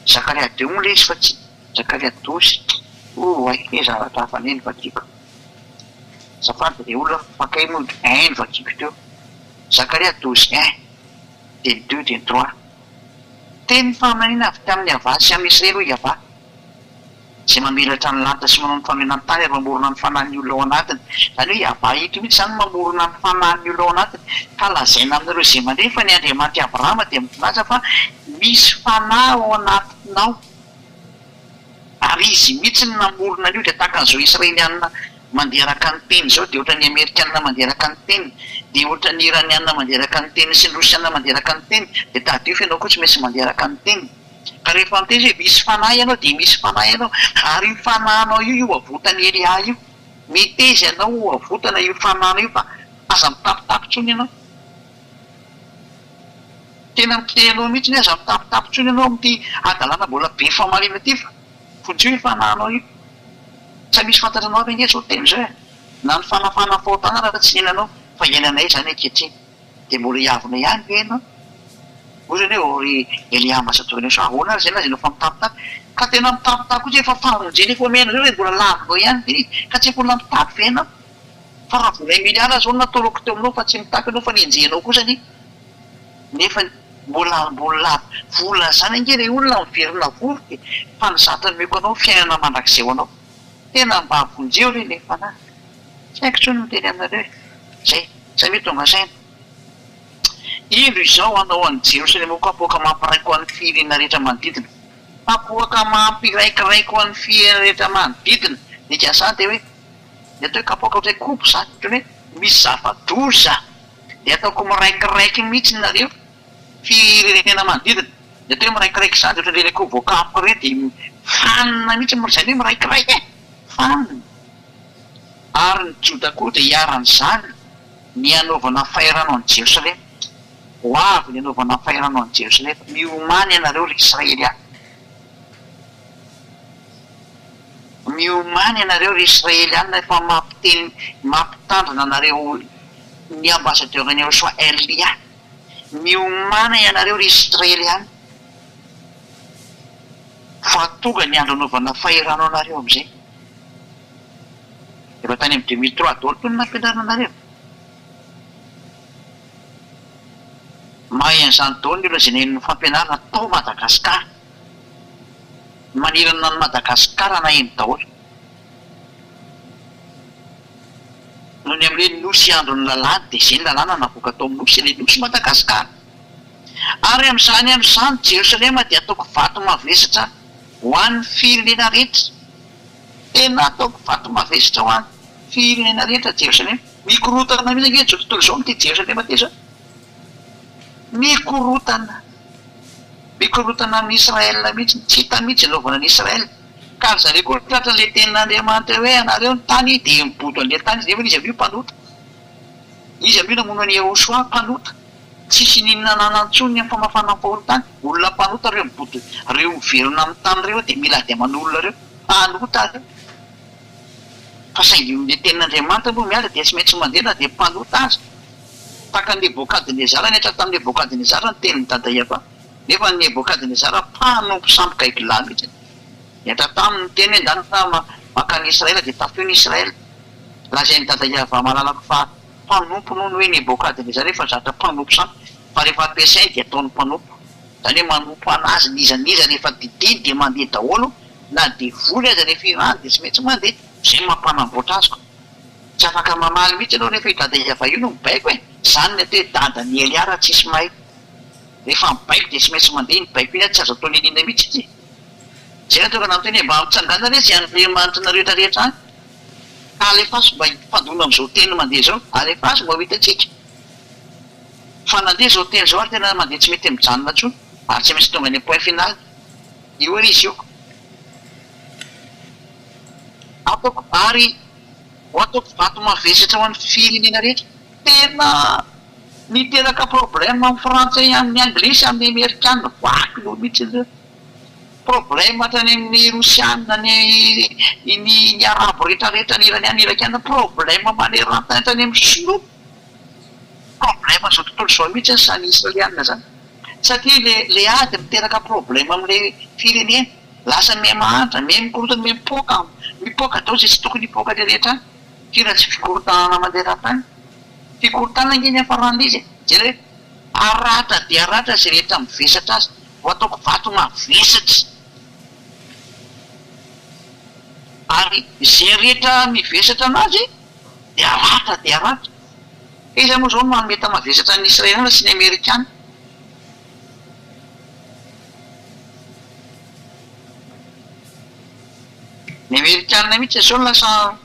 Zakaria deux moa ilay izy fa tsy. Zakaria 12, Oay, he zavatra hafa anie no vakiko. Azafady re olona fa kay moa un no vakiko teo. Zakaria 12 un, dia ny deux dia ny trois. Teny faminaniana avy tamin'i Yavah sy amin'i Israely hoy Yavah, izay mamelatra ny lanitra sy manao ny fanohenan-tany ary mamorona ny fanahin'ny olona ao anatiny. Izany hoe Yavah eto mihitsy izany no mamorona ny fanahin'ny olona ao anatiny. Ka lazaina aminareo izay mandre fa ny Andriamanitr'i Abrahama dia milaza fa misy fanahy ao anatinao. Ary izy mihitsy no namorona an'io dia tahaka an'izao Israelianina mandeha araka ny teny izao dia ohatran'ny Amerikanina mandeha araka ny teny dia ohatran'ny Iranianina mandeha araka ny teny sy ny Rosianina mandeha araka ny teny dia tadidio fa ianao koa tsy maintsy mandeha araka ny teny. Ka rehefa miteny izy hoe misy fanahy ianao dia misy fanahy ianao ary io fanahinao io io avotan'i Elia io. Meteza ianao ho avotana io fanahinao io fa aza mitapitapy intsony ianao. Tena miteny anao mihitsy ny aza mitapitapy intsony ianao amin'ity hadalana mbola be famarina ity fa vonjeo io fanahinao io. Tsy misy fantatranao aby ange izao teny izao e. Na ny fanafana ny fahotana ara tsy niainanao fa iainanay izany ankehitriny. Dia mbola hiavona ihany ve ianao? Hoy izany hoe ô ry Elia ambasadaorinay sao ahoana ary izay lazainao fa mitapitapy? Ka tena mitapitapy koa tsy efa famonjena efa omena anareo e mbola lavinao ihany ve? Ka tsy efa olona mitapy ve ianao? Fa raha vola un milliard zao no natoloko teo aminao fa tsy mitaky anao fa nenjehinao kosa anie nefa mbola mbola vola zany ange re olona miverina vovoka e fa ny zatra nomeko anao fiainana mandrakizay ho anao tena mba vonjeo re le fanahy tsy haiko tsony miteny aminareo e zay samia tonga saina indro izao hanao an'i Jerosalema ho kapoaka mampiraiko an'ny firenena rehetra manodidina kapoaka mampiraikiraiko an'ny firenena rehetra manodidina dikan'izany dia hoe Ny atao hoe kapoaka ohatran'ny hoe kobo izany, ohatran'ny hoe misy zava-doza dia ataoko miraikiraiky mihitsy nareo firenena manodidina. Ny atao hoe miraikiraiky izany dia ohatran'ireny akoho voakapoka ireny dia fanina mihitsy, izany hoe miraikiraiky e! Fanina. Ary ny Joda koa dia hiharan'izany ny hanaovana fahirano an'i Jerosalema. Ho avy ny hanaovana fahirano an'i Jerosalema. Miomàna ianareo ry Israely a! Miomàna ianareo ry Israeliana efa mampiteny mampitandrina anareo. Ny ambassadeur ny Yahoshuah Elia. Miomàna ianareo ry Israeliana fa tonga ny andro anaovana fahirano anareo amin'izay. Efa tany amin'ny 2003 daholo koa no nampianarina anareo. Mahay an'izany daholo ny olona izay naheno ny fampianarana tao Madagascar. Manerana an'i Madagascar naheno daholo. Noho ny amin'ny hoe Nosy andron'ny lalàna dia izay ny lalàna navoaka tao amin'ny Nosy, ilay Nosy Madagasikara. Ary amin'izany andro izany Jerosalema dia hataoko vato mavesatra ho an'ny firenena rehetra. Tena hataoko vato mavesatra ho an'ny firenena rehetra Jerosalema. Mikorontana mihitsy ange izao tontolo izao amin'ity Jerosalema ity izao. Mikorontana. Mikorontana amin'i Israel mihitsy. Tsy hita mihitsy izay anaovana an'i Israel. Ka ry zareo koa tratra ilay tenin'Andriamanitra hoe anareo ny tany dia mibodo an'ilay tany izy nefa izy avy io mpanota. Izy avy io namono an'i Yehosua mpanota. Tsisy n'inona ananany intsony ny amin'ny famafana ny fahotany. Olona mpanota ireo mibodo ireo miverina amin'ny tany ireo dia mila ady aman'olona ireo. Mpanota ireo. Fa saingy ilay tenin'Andriamanitra moa miala dia tsy maintsy mandeha na dia mpanota aza. Tahaka an'i Nebokadnezara nihatra tamin'i Nebokadnezara ny tenin'i Dada Yavah. Nefa Nebokadnezara mpanompo sampy gaigilahy mihitsy. Nihatra taminy ny teny hoe, Ndana maka an'i Israel dia tafio ny Israel. Lazain'i Dada Yavah malalako fa mpanompony hono hoe Nebokadnezara efa zatra mpanompo sampy fa rehefa ampiasainy dia ataony mpanompo. Izany hoe manompo an'azy n'iza n'iza rehefa didiany dia mandeha daholo na devoly aza rehefa irahany dia tsy maintsy mandeha. Izay no mampanamboatra azy ko. Tsy afaka mamaly mihitsy ianao rehefa io Dada Yavah io no mibaiko e! Izany ny atao hoe dadan'i Elia raha tsisy mahay. Rehefa mibaiko dia tsy maintsy mandeha iny baiko iny ary tsy azo atao n'inon'inona mihitsy izy e! Izay no tonga nanonteny hoe mba mitsangàna re izay andriamanitrinareo rehetra rehetra any ka alefaso mba hifandona amin'izao teny mandeha izao, alefaso mba ho hitantsika fa nandeha izao teny izao ary tena mandeha tsy mety mijanona intsony ary tsy maintsy tonga any amin'ny point final. Io ary izy io. Ataoko ary ho ataoko vato mavesatra ho an'ny firenena rehetra. Tena niteraka problème amin'ny frantsay, amin'ny anglisy, amin'ny amerikana, vaky loha mihitsy ireo. Problème hatrany amin'ny rosiana, ny ny ny arabo rehetra rehetra, ny iraniana, irakiana, problème manerantany hatrany amin'ny sinoa. Problème zao tontolo izao mihitsy izany israeliana izany. Satria le le ady miteraka problème amin'ilay firenena. Lasa miha mahantra, miha mikorontana, miha mipoaka, mipoaka daholo izay tsy tokony hipoaka rehetra any. Tena tsy fikorontanana maneran-tany. Fikorontanana ange ny hiafaran'ilay izy e. Jereo hoe haratra dia haratra izay rehetra mivesatra azy. Vao ataoko vato mavesatra. Ary izay rehetra mivesatra anazy dia haratra dia haratra. Iza moa izao no manome mavesatra ny Israeliana sy ny Amerikana? Ny Amerikana mihitsy izao no lasa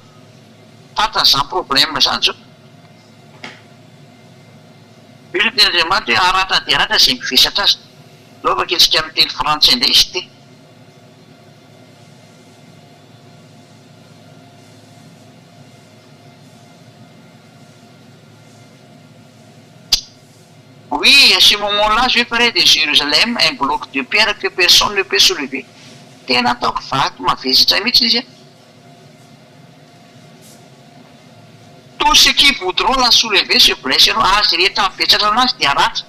tratran'izany problème izany izao. Io no tenin'Andriamanitra hoe haratra dia haratra izay mivesatra azy. Aleo vakintsika amin'ny teny frantsay indray izy ity. Oui, à ce moment-là, je ferai de Jérusalem un bloc de pierre que personne ne peut soulever. Tena ataoko vato mavesatra mihitsy izy an. Tous ceux qui voudront la soulever se blesseront. Ary izay rehetra mivesatra anazy dia haratra.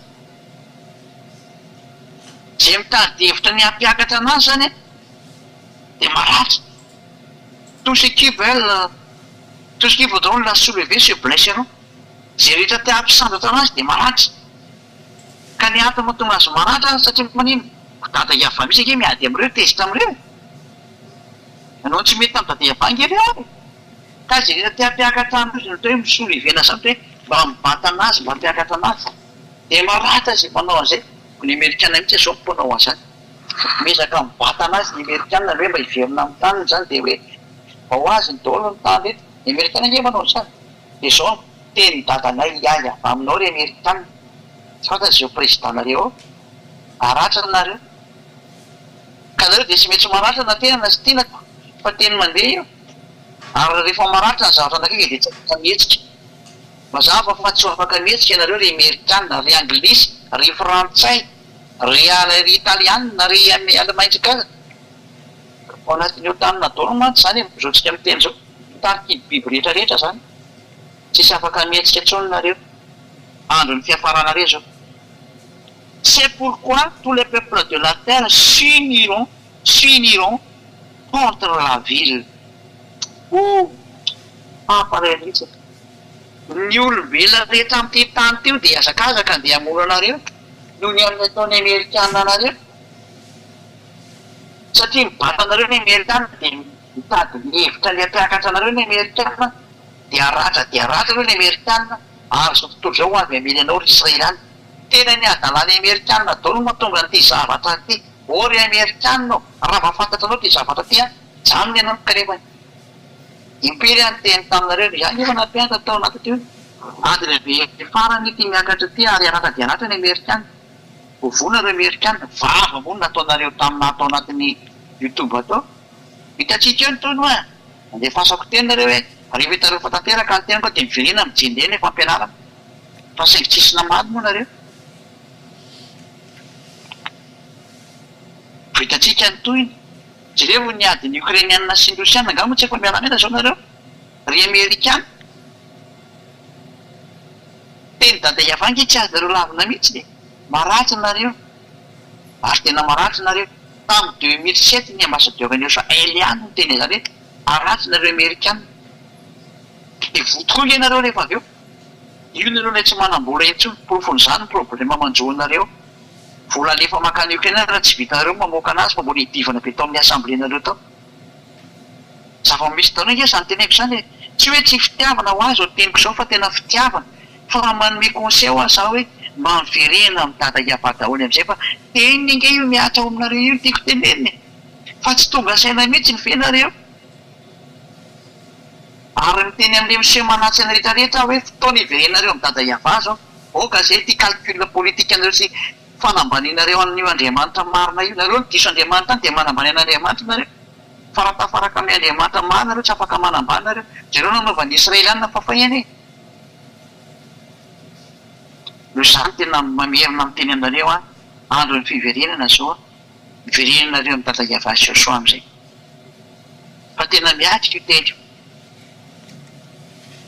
Izay mitady hevitra ny hampiakatra anazy izany an, dia maratra. Tous ceux qui veulent, tous ceux qui voudront la soulever se blesseront. Izay rehetra te hampisandratra anazy dia maratra. Ka ny antony mahatonga azy maratra satria maninona? Ko dada Yavah mihitsy ange miady amin'ireo, tezitra amin'ireo e! Nanao ny tsy mety tamin'i dada Yavah ange ireo ary e! Ka izay rehetra te hampiakatra anazy no atao hoe mi-soulever-na izany hoe mba mibata anazy, mba hampiakatra anazy. Dia maratra izay manao an'izay. Ny Amerikana mihitsy izao no mpanao an'izany. Miezaka mibata anazy ny Amerikana hoe mba hiverina amin'ny taniny izany dia hoe mba ho azony daholo ny tany rehetra. Ny Amerikana ange manao an'izany. Dia izao no tenin'i dadanay hiahy avy aminao ry Amerikana, tsy fantatra izay ho président-nareo ao. Haratra nareo. Ka nareo dia tsy maintsy maratra na tena na tsy tiana fa teny mandeha io. Ary rehefa maratra ny zavatra anakaiky dia tsy afaka mihetsika. Mazava fa tsy ho afaka mihetsika ianareo ry Amerikana, ry Anglisy, ry Frantsay, ry ry Italiana, ry Alemainjika. Ao anatin'io tany nadaolo mantsy izany amin'izao tsika miteny izao. Mitarika iny biby rehetra rehetra zany. Tsisy afaka mihetsika intsony nareo. Andron'ny fiafaranareo izao. C'est pourquoi tous les peuples de la terre s'uniront, s'uniront contre la ville. Ooh! Mampalahelo mihitsy e! Ny olombelona rehetra amin'ity tany ity dia hihazakazaka handeha hamono anareo noho ny amin'ny ataon'ny Amerikana anareo. Satria mibata anareo ny Amerikana dia mitady ny hevitra ny hampiakatra anareo ny Amerikana dia haratra dia haratra anareo ny Amerikana ary izao tontolo izao ho avy hamely anao ry Israeliana. Tena ny hadalan'ny Amerikana daholo no mahatonga an'ity zavatra ity. Ô ry Amerikana ô, raha mba fantatranao ity zavatra ity an, janona ianao kanefa impiry aho niteny taminareo, izaho anefa nampianatra tao anatin'io ady lehibe farany ity miakatra ity ary haratra dia haratra ny Amerikana. Voa nareo Amerikana, vava moa no nataonareo taminà tao anatin'ny youtube tao. Hitantsika eo ny tohiny hoa. Andefasako teny nareo hoe rehefa hitanareo fa tanteraka ny teniko dia miverena mijery indray ilay fampianarana. Fa saingy tsisy namaly moa nareo. Vitantsika ny tohiny. Jerevo ny adin'ny Ukrainiana sy ny Rosiana, angaha moa tsy efa miaramila izao nareo ry Amerikana? Teny dada Yavah ange tsy azonareo lavina mihitsy e! Maratra nareo ary tena maratra nareo. Tamin'ny 2007 ny ambassadeur an'i Israël ihany no niteny an'izany hoe maratra nareo Amerikana. Dia voa tokoa ange nareo rehefa avy eo. Io nareo ilay tsy manam-bola intsony. Porofon'izany ny problème manjo anareo. Vola alefa mankany Ukraine raha tsy vitanareo ny mamoaka anazy fa mbola hidivana be tao amin'ny assemblée nareo tao. Zava-misy daholo ange izany teneniko izany e! Tsy hoe tsy fitiavana ho ahy izao teniko izao fa tena fitiavana fa raha manome conseil ho ahy izaho hoe mba miverena amin'i Dada Yavah daholo amin'izay fa teniny ange io mihatra ao aminareo io no tiako tenenina e! Fa tsy tonga saina mihitsy ve nareo? Ary miteny amin'ilay miseho manatsy an'i rehetra rehetra aho hoe fotoana hiverenareo amin'i Dada Yavah izao. Aoka izay ity calcul politique nareo sy fanambanianareo an'io Andriamanitra marina io. Nareo no diso Andriamanitra any dia manambany an'Andriamanitra nareo. Fa raha tafaraka amin'ny Andriamanitra marina nareo tsy afaka manambany nareo. Jereo nanaovan'ny Israelianina fafahiny e. Noho izany tena mamerina miteny aminareo aho, andron'ny fiverenana izao an. Miverenanareo amin'i Dada Yavah sy Josoa amin'izay. Fa tena miatrika io teny io.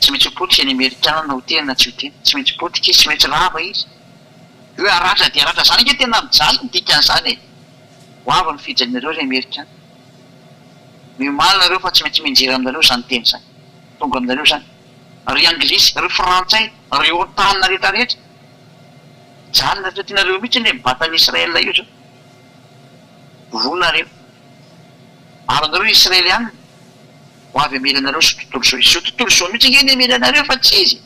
Tsy maintsy ho potika ny Amerikana na ho tena na tsy ho tena. Tsy maintsy potika izy, tsy maintsy rava izy. Io hoe haratra dia haratra izany ange tena mijaly ny dikan'izany e! Ho avy ny fijalianareo ry Amerikana. Miomaly nareo fa tsy maintsy mianjera aminareo izany teny izany. Tonga aminareo izany. Ry Anglisy, ry Frantsay, ry OTAN rehetra rehetra. Mijaly nareo, tianareo mihitsy ilay mibata an'i Israël io izao. Voa nareo. Ary nareo Israeliana, ho avy hamely anareo izao tontolo izao. Izao tontolo izao mihitsy ange ny hamely anareo fa tsy izy e.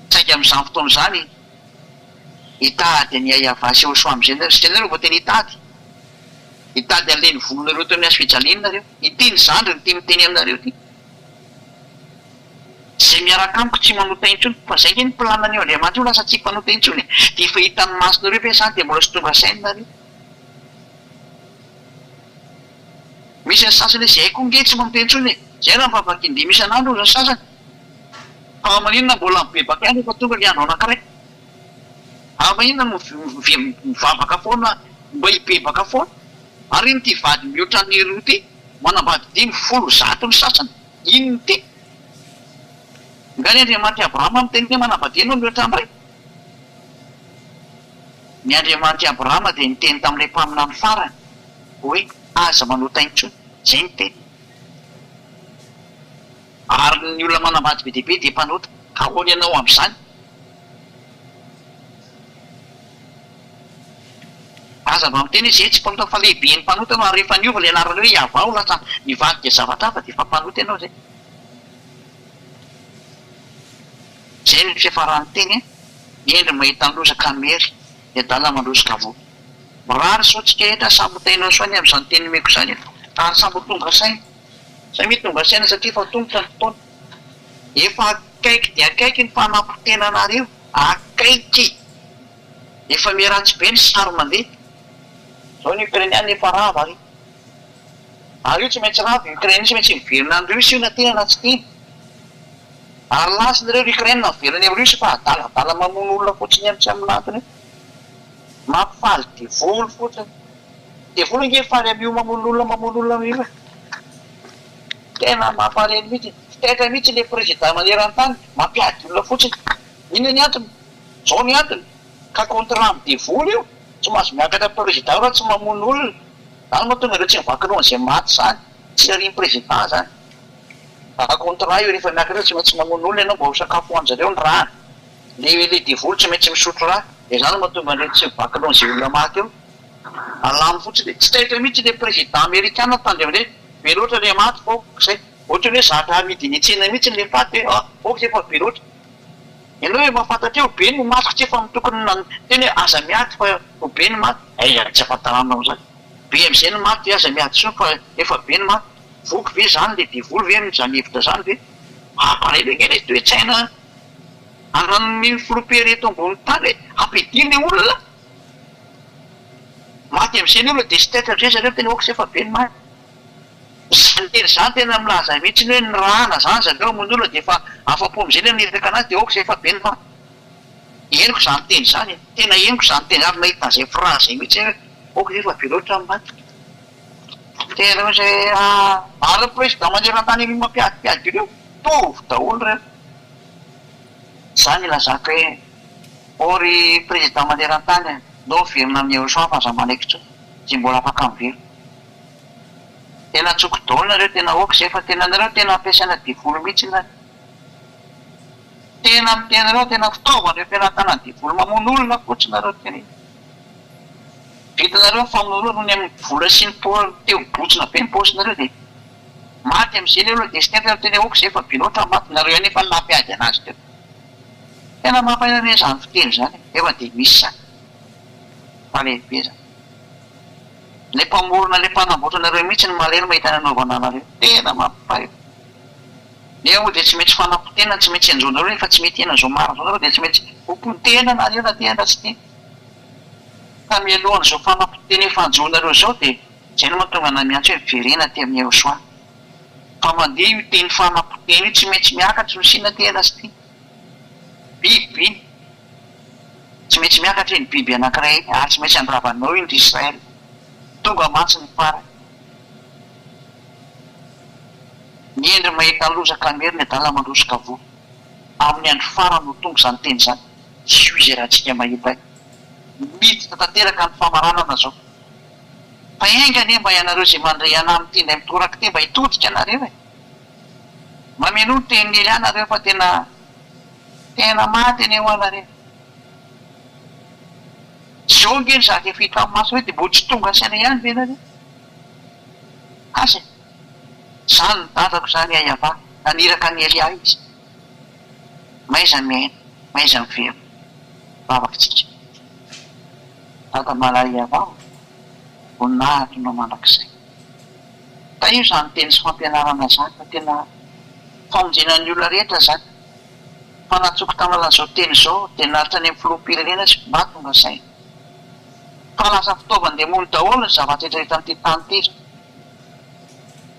Saingy amin'izany fotoana izany, hitady an'i Yahvah sy Yehoshuah amin'izay nareo. Satria nareo vao tena hitady. Hitady an'ilay nivono nareo teo amin'ny hazo fijaliana nareo. Ity ny zandriny ity miteny aminareo ity. Izay miaraka amiko tsy manota intsony. Fa izay ange ny plan-n'io Andriamanitra io lasa tsy mpanota intsony e. Dia efa hitan'ny masonareo ve izany dia mbola tsy tonga saina nareo. Misy ny sasany hoe zay koa nge tsy manota intsony e. Zay raha mivavaka indimy isan'andro hozy ny sasany. Fa maninona mbola mibebaka ihany rehefa tonga ny andro anankiray? Ary maninona no mivavaka foana mba hibebaka foana? Ary inona ity vady mihoatra ny roa ity? Manambady dimy, folo, zato ny sasany. Inona ity? Nga ny Andriamanitr'i Abrahama miteny hoe manambadia ianao mihoatra ny iray? Ny Andriamanitr'i Abrahama dia niteny tamin'ilay mpaminany farany hoe aza manota intsony. Izay ny teniny. Ary ny olona manambady be dia be dia mpanota. Ahoana ianao amin'izany? Aza mba miteny hoe izay tsy mpanota fa lehiben'ny mpanota ianao ary rehefa niova ilay anarana hoe Yavah ho lasa nivadika zavatra hafa dia efa mpanota ianao izay. Izay no fiafaran'ny teny e! Ny hendry mahita ny loza ka miery, ny adala mandroso ka voa. Mirary soa antsika rehetra samy ho tahinao soa anie amin'izany teny nomeko izany e! Ary samy ho tonga saina. Samia tonga saina satria efa tongotra ny fotoana. Efa akaiky dia akaiky ny fanapotenanareo. Akaiky! Efa miharatsy be ny sary mandeha. Zao ny Ukrainiana efa rava ary. Ary io tsy maintsy rava io Ukraine io tsy maintsy miverina any Russie io na tiana na tsy tiana. Ary lasa nareo ry Ukraine miverina any amin'ny Russie fa adaladala mamono olona fotsiny amin'ny tsy amin'antony io. Mampifaly devoly fotsiny. Devoly ange faly amin'io mamono olona mamono olona io e. Tena mampalahelo mihitsy. Tsy taitra mihitsy le président maneran-tany mampiady olona fotsiny. Inona ny antony? Zao ny antony, ka contrat amin'ny devoly io, tsy mahazo miakatra président raha tsy mamono olona, zany mahatonga ireo tsy mivaky loha an'izay maty zany, tsy arian'ny président zany. Ka contrat io rehefa miakatra eo tsy maintsy mamono olona ianao mba ho sakafo ho anjareo ny rany. Le le devoly tsy maintsy misotro rà, de zany mahatonga an'ireo tsy mivaky loha an'izay olona maty eo. Alamo fotsiny, tsy taitra mihitsy le président amerikana tandremo ndray, be loatra le maty fa ok zay. Ohatran'ny hoe zatra amidy eny an-tsena mihitsy le faty hoe ah ok efa be loatra. Ianao efa mahafantatra hoe be no maty tsy efa tokony niteny hoe aza miady fa ho be ny maty. Aiza tsy afa-tanàna zany. Be amizay ny maty aza miady intsony fa efa be ny maty. Voky ve zany le devoly ve amin'izany hevitra zany ve? Mampalahelo ange le toe-tsaina ananan'ny filoham-pirenena eto ambony tany hoe ampidiany le olona. Maty amizay ny olona de tsy taitra amizay zareo miteny ok efa be ny maty. Izany teny izany tena milaza mihitsy ny hoe nirahana izany zareo hamono olona dia efa afa-po amin'izay ilay naniraka anazy dia ok izay efa be ny maty. Henoko izany teny izany e! Tena henoko izany teny ary nahita an'izay phrase izay mihitsy aho hoe ok izay efa be loatra ny maty. Tena hoe ary ny président maneran-tany ireo mampiadipiady ireo, mitovy daholo ireo. Izany ilazako hoe ô ry président maneran-tany a, ndao miverina amin'i Yehoshua fa aza manaiky intsony, izay mbola afaka miverina. Tena tsoko daholo nareo tena ok zay fa tena nareo tena ampiasaina devoly mihitsy nareo. Tena miteny nareo tena fitaovana eo am-pelatanan'ny devoly mamono olona fotsiny nareo tena vitanareo ny famonoana olona noho ny amin'ny vola sy ny po te ho botsina be ny paosinareo dia maty amin'izay le olona dia sy tena tena ok zay fa be loatra ny maty nareo ihany efa nampiady anazy teo. Tena mampalahelo anie zany fiteny zany e, nefa dia misy zany. Mampalahelo be zany. Ilay mpamorona ilay mpanamboatra anareo mihitsy no malahelo mahita ny anaovana anareo. Tena mampalahelo. Nefa moa dia tsy maintsy fanapotehana tsy maintsy hanjo anareo rehefa tsy mety hiaina izao marina izao nareo dia tsy maintsy ho potehina nareo na tia na tsy tia. Fa mialohan'izao fanapotehana efa hanjo anareo izao dia izay no mahatonga anay miantso hoe miverena aty amin'i Yehosua. Fa mandeha io teny fanapotehana io tsy maintsy miakatra io sina tia na tsy tia. Biby iny. Tsy maintsy miakatra iny biby anankiray iny, ary tsy maintsy andravanao iny ry Israel. Tonga mantsy ny farany. Ny hendry mahita loza ka merina, adala mandroso ka voa. Amin'ny andro farany no tonga izany teny izany. Tsy io izay ratsika mahita io. Miditra tanteraka ny famaranana izao. Fa enga anie mba ianareo izay mandre anah amin'ity indray mitoraka ity mba hitodika nareo e. Mamenoa ny tenin'i Elia nareo fa tena Tena maty anie hoa nareo. Zao nge ny zaka efa hita maso hoe de mbo tsy tonga saina ihany ve nareo? Asa e! Zany ny dadako zany Ayava, naniraka an'i Elia izy. Mahaiza miaina, mahaiza miverina. Vavaka tsika. Dada malala Yava ô, voninahitro nao mandrakizay. Tahio izany teny sy fampianarana izany fa tena famonjena ny olona rehetra izany. Fa natsoko tamin'ny alalan'izao teny izao dia naritra any amin'ny filoham-pirenena izy mba tonga saina. Fa lasa fitaovan-demony daholo ny zavatra rehetra eto amin'ity tany ity izao.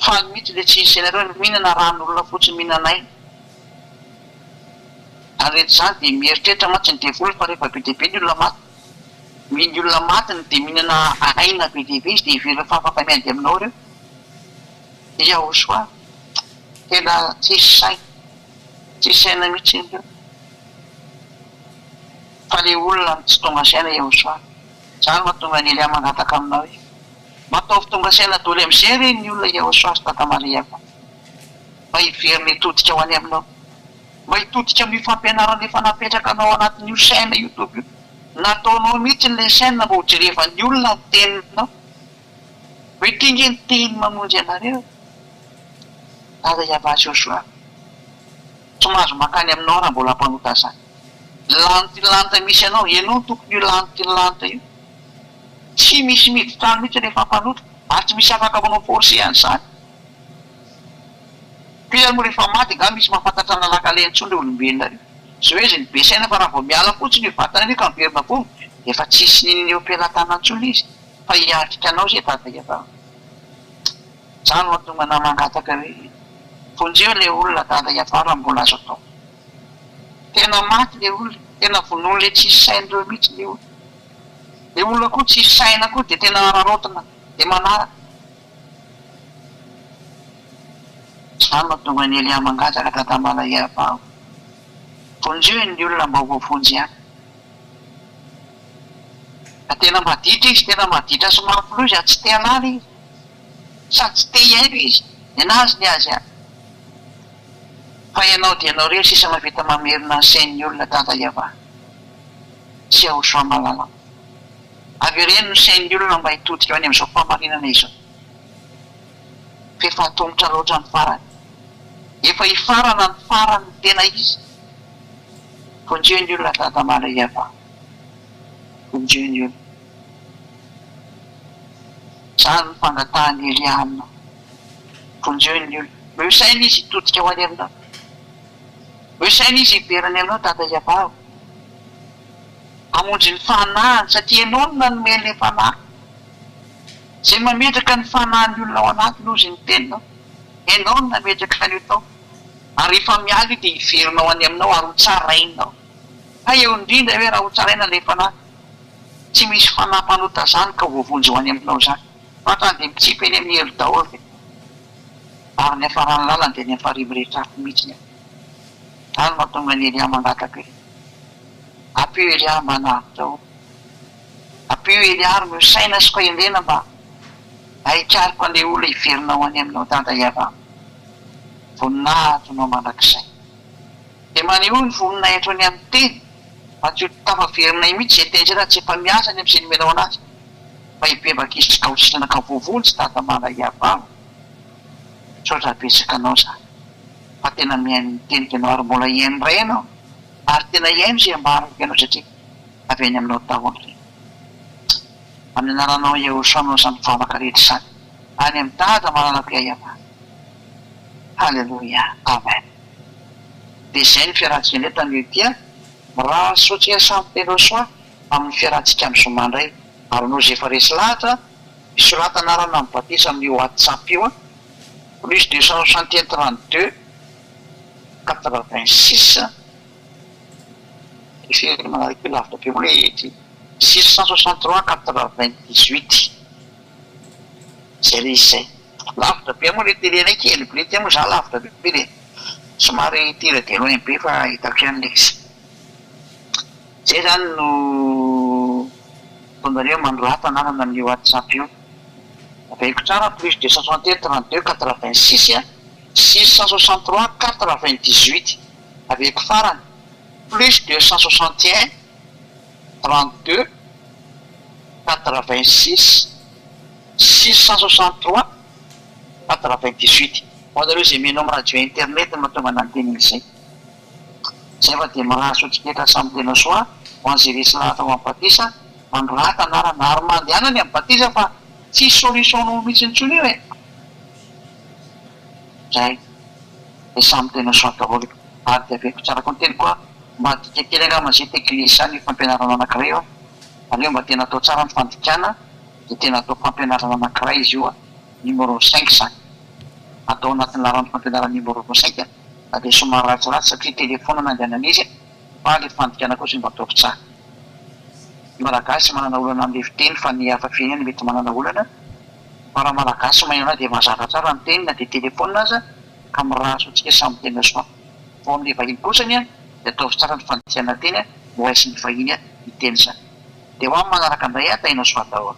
Faly mihitsy ilay tsy hisy anareo ny mihinana ran'olona fotsiny mihinana aina. Ary rehetra izany dia mieritreritra mantsy ny devoly fa rehefa be dia be ny olona maty, ny olona maty ny dia mihinana aina be dia be izy dia heveriny fa afaka miady aminao ireo. Yahoshua, tena tsisy saina, tsisy saina mihitsy ireo. Fa le olona no tsy tonga saina Yahoshua. Zany mahatonga an'i Elia mangataka aminao hoe, mba ataovy tonga saina doly amizay re ny olona Yahoshua sy Dada Maria ko. Mba hiverina hitodika ho any aminao. Mba hitodika amin'io fampianarana efa napetraka anao anatin'io chaine youtube io. Nataonao mihitsy ilay chaine mba ho jerevan'ny olona ny teninao. Hoe ity nge ny teny mamonjy anareo e. Dada Yavah Joshua. Tsy mahazo mankany aminao raha mbola mpanota zany. Lanitry ny lanitra misy anao, ianao no tompon'io lanitry ny lanitra io. Tsy misy miditra any mihitsy rehefa mpanota ary tsy misy afaka manao forcer an'izany. Pierre moa rehefa maty angaha misy mahafantatra ny lalakaleha intsony ireo olombelona ireo. Zao izy ny be saina fa raha vao miala fotsiny io vatana io ka miverina vovoka dia efa tsisy n'inona eo am-pelatanana intsony izy fa hiatrika anao izay dada iavahana. Zany no mahatonga anah mangataka hoe vonjeo ilay olona dada iavaha raha mbola azo atao. Tena maty ilay olona, tena vonoin'ilay tsisy saina ireo mihitsy ilay olona. Ilay olona koa tsisy saina koa dia tena araraotina dia manaraka. Izany no mahatonga an'i Elia mangataka Dada Malahia Vao. Vonjeo ny olona mba ho voavonjy ihany. Fa tena maditra izy, tena maditra sy mafy loha izy ary tsy te halala izy. Sady tsy te hihaino izy. Nenazy ny azy ihany. Fa ianao dia ianao irery sisa mahavita mamerina ny sain'ny olona Dada Yavah sy Yahushua malala. Avereno ny sain'ny olona mba hitodika ho any amin'izao fahamarinana izao. F'efa atomotra loatra ny farany. Efa hifarana ny farany ny tena izy. Vonjeo ny olona Dada malala Yavah. Vonjeo ny olona. Izany no fangatahan'i Elia aminao. Vonjeo ny olona. Omeo saina izy hitodika ho any aminao. Omeo saina izy hiverina any aminao Dada Yavah o. Hamonjy ny fanahiny satria ianao no nanome an'ilay fanahy. Izay mametraka ny fanahin'ny olona ao anatiny hozy ny teninao. Ianao no nametraka an'io tao. Ary rehefa miala io dia hiverina ho any aminao ary ho tsarainao. Hay eo indrindra hoe raha ho tsaraina ilay fanahy. Tsy misy fanahy mpanota zany ka voavonjy ho any aminao zany. Fa hatrany dia mitsipy eny amin'ny helo daholo ve? Ary ny hafaran'ny lalany dia ny hafarihy mirehitra afo mihitsy ny ahy. Zany no mahatonga an'i Elia mangataka hoe, Ampio Elia mba hanavotra olona. Ampio Elia ary omeo saina sy fahendrena mba hahikariko an'ilay olona hiverina ho any aminao Dada Yavah. Voninahitra ho anao mandrakizay. Dia manehoa ny voninahitro any amin'ny teny mba tsy ho tafaverinay mihitsy izay teny izay raha tsy efa miasa any amin'izay nomenao anazy fa hibebaka izy ka ho sitrana ka voavonjy Dada Mala Yavah. Misaotra betsaka anao za fa tena mihaino ny teniko ianao ary mbola hihaino indray ianao ary tena hihaino izay ambarako ianao satria avy any aminao daholo ireny. Amin'ny anaranao Yahoshuah no izany vavaka rehetra izany any amin'i Dada malalako Yahyalah. Haleloia Amen. Dia izay ny fiarahantsika indray tamin'io ity an! Mirary soa antsika samy telo soa amin'ny fiarahantsika amin'ny zoma indray ary noho izay efa resy lahatra misorata anarana amin'ny batisa amin'io WhatsApp io an! Plus 261 32 86 Firy manaraka io lavitra be moa ilay ity 663 98 Izay ilay izy izay. Lavitra be moa le télé anay kely be ty moa za lavitra be de somary tire de loin be fa hitako ihany le izy. Zay zany no ataonareo manorata anarana amin'io whatsapp io. Averiko tsara plus 261 32 86 663 98 averiko farany plus 261 32 86 663 98. Ho anareo izay mihaino amin'ny radio internet no mahatonga anah miteny an'izay. Izay fa dia mirary soa tsiketra samy tena soa ho an'izay resy lahatra ho amin'ny batisa, manorata anarana ary mandehana any amin'ny batisa fa tsisy solution nao mihitsy intsony io e! Zay. Dia samy tena soa daholo. Ary dia averiko tsara koa ny teniko a, mba adika kely angamba izay teglise izany io fampianarana anankiray io a. Aleo mba tena atao tsara ny fandikana. dia tena atao fampianarana anankiray izy io a, numéro cinq izany. Atao anatin'ny laharan'ny fampianarana numéro cinq na dia somary ratsiratsy satria téléphone no andehanana izy fa ilay fandikana kosa mba ataovy tsara. Ny Malagasy manana olana amin'ilay fiteny fa ny hafa firenena mety manana olana fa raha Malagasy mahay an'ahy dia mazava tsara ny teny na dia téléphone aza ka mirary soa antsika samy tena soa. Fa ao amin'ilay vahiny kosany dia ataovy tsara ny fandikana teny ho raisin'ny vahiny ny teny izany. Dia ho amin'ny manaraka indray aho, tahinao soa daholo.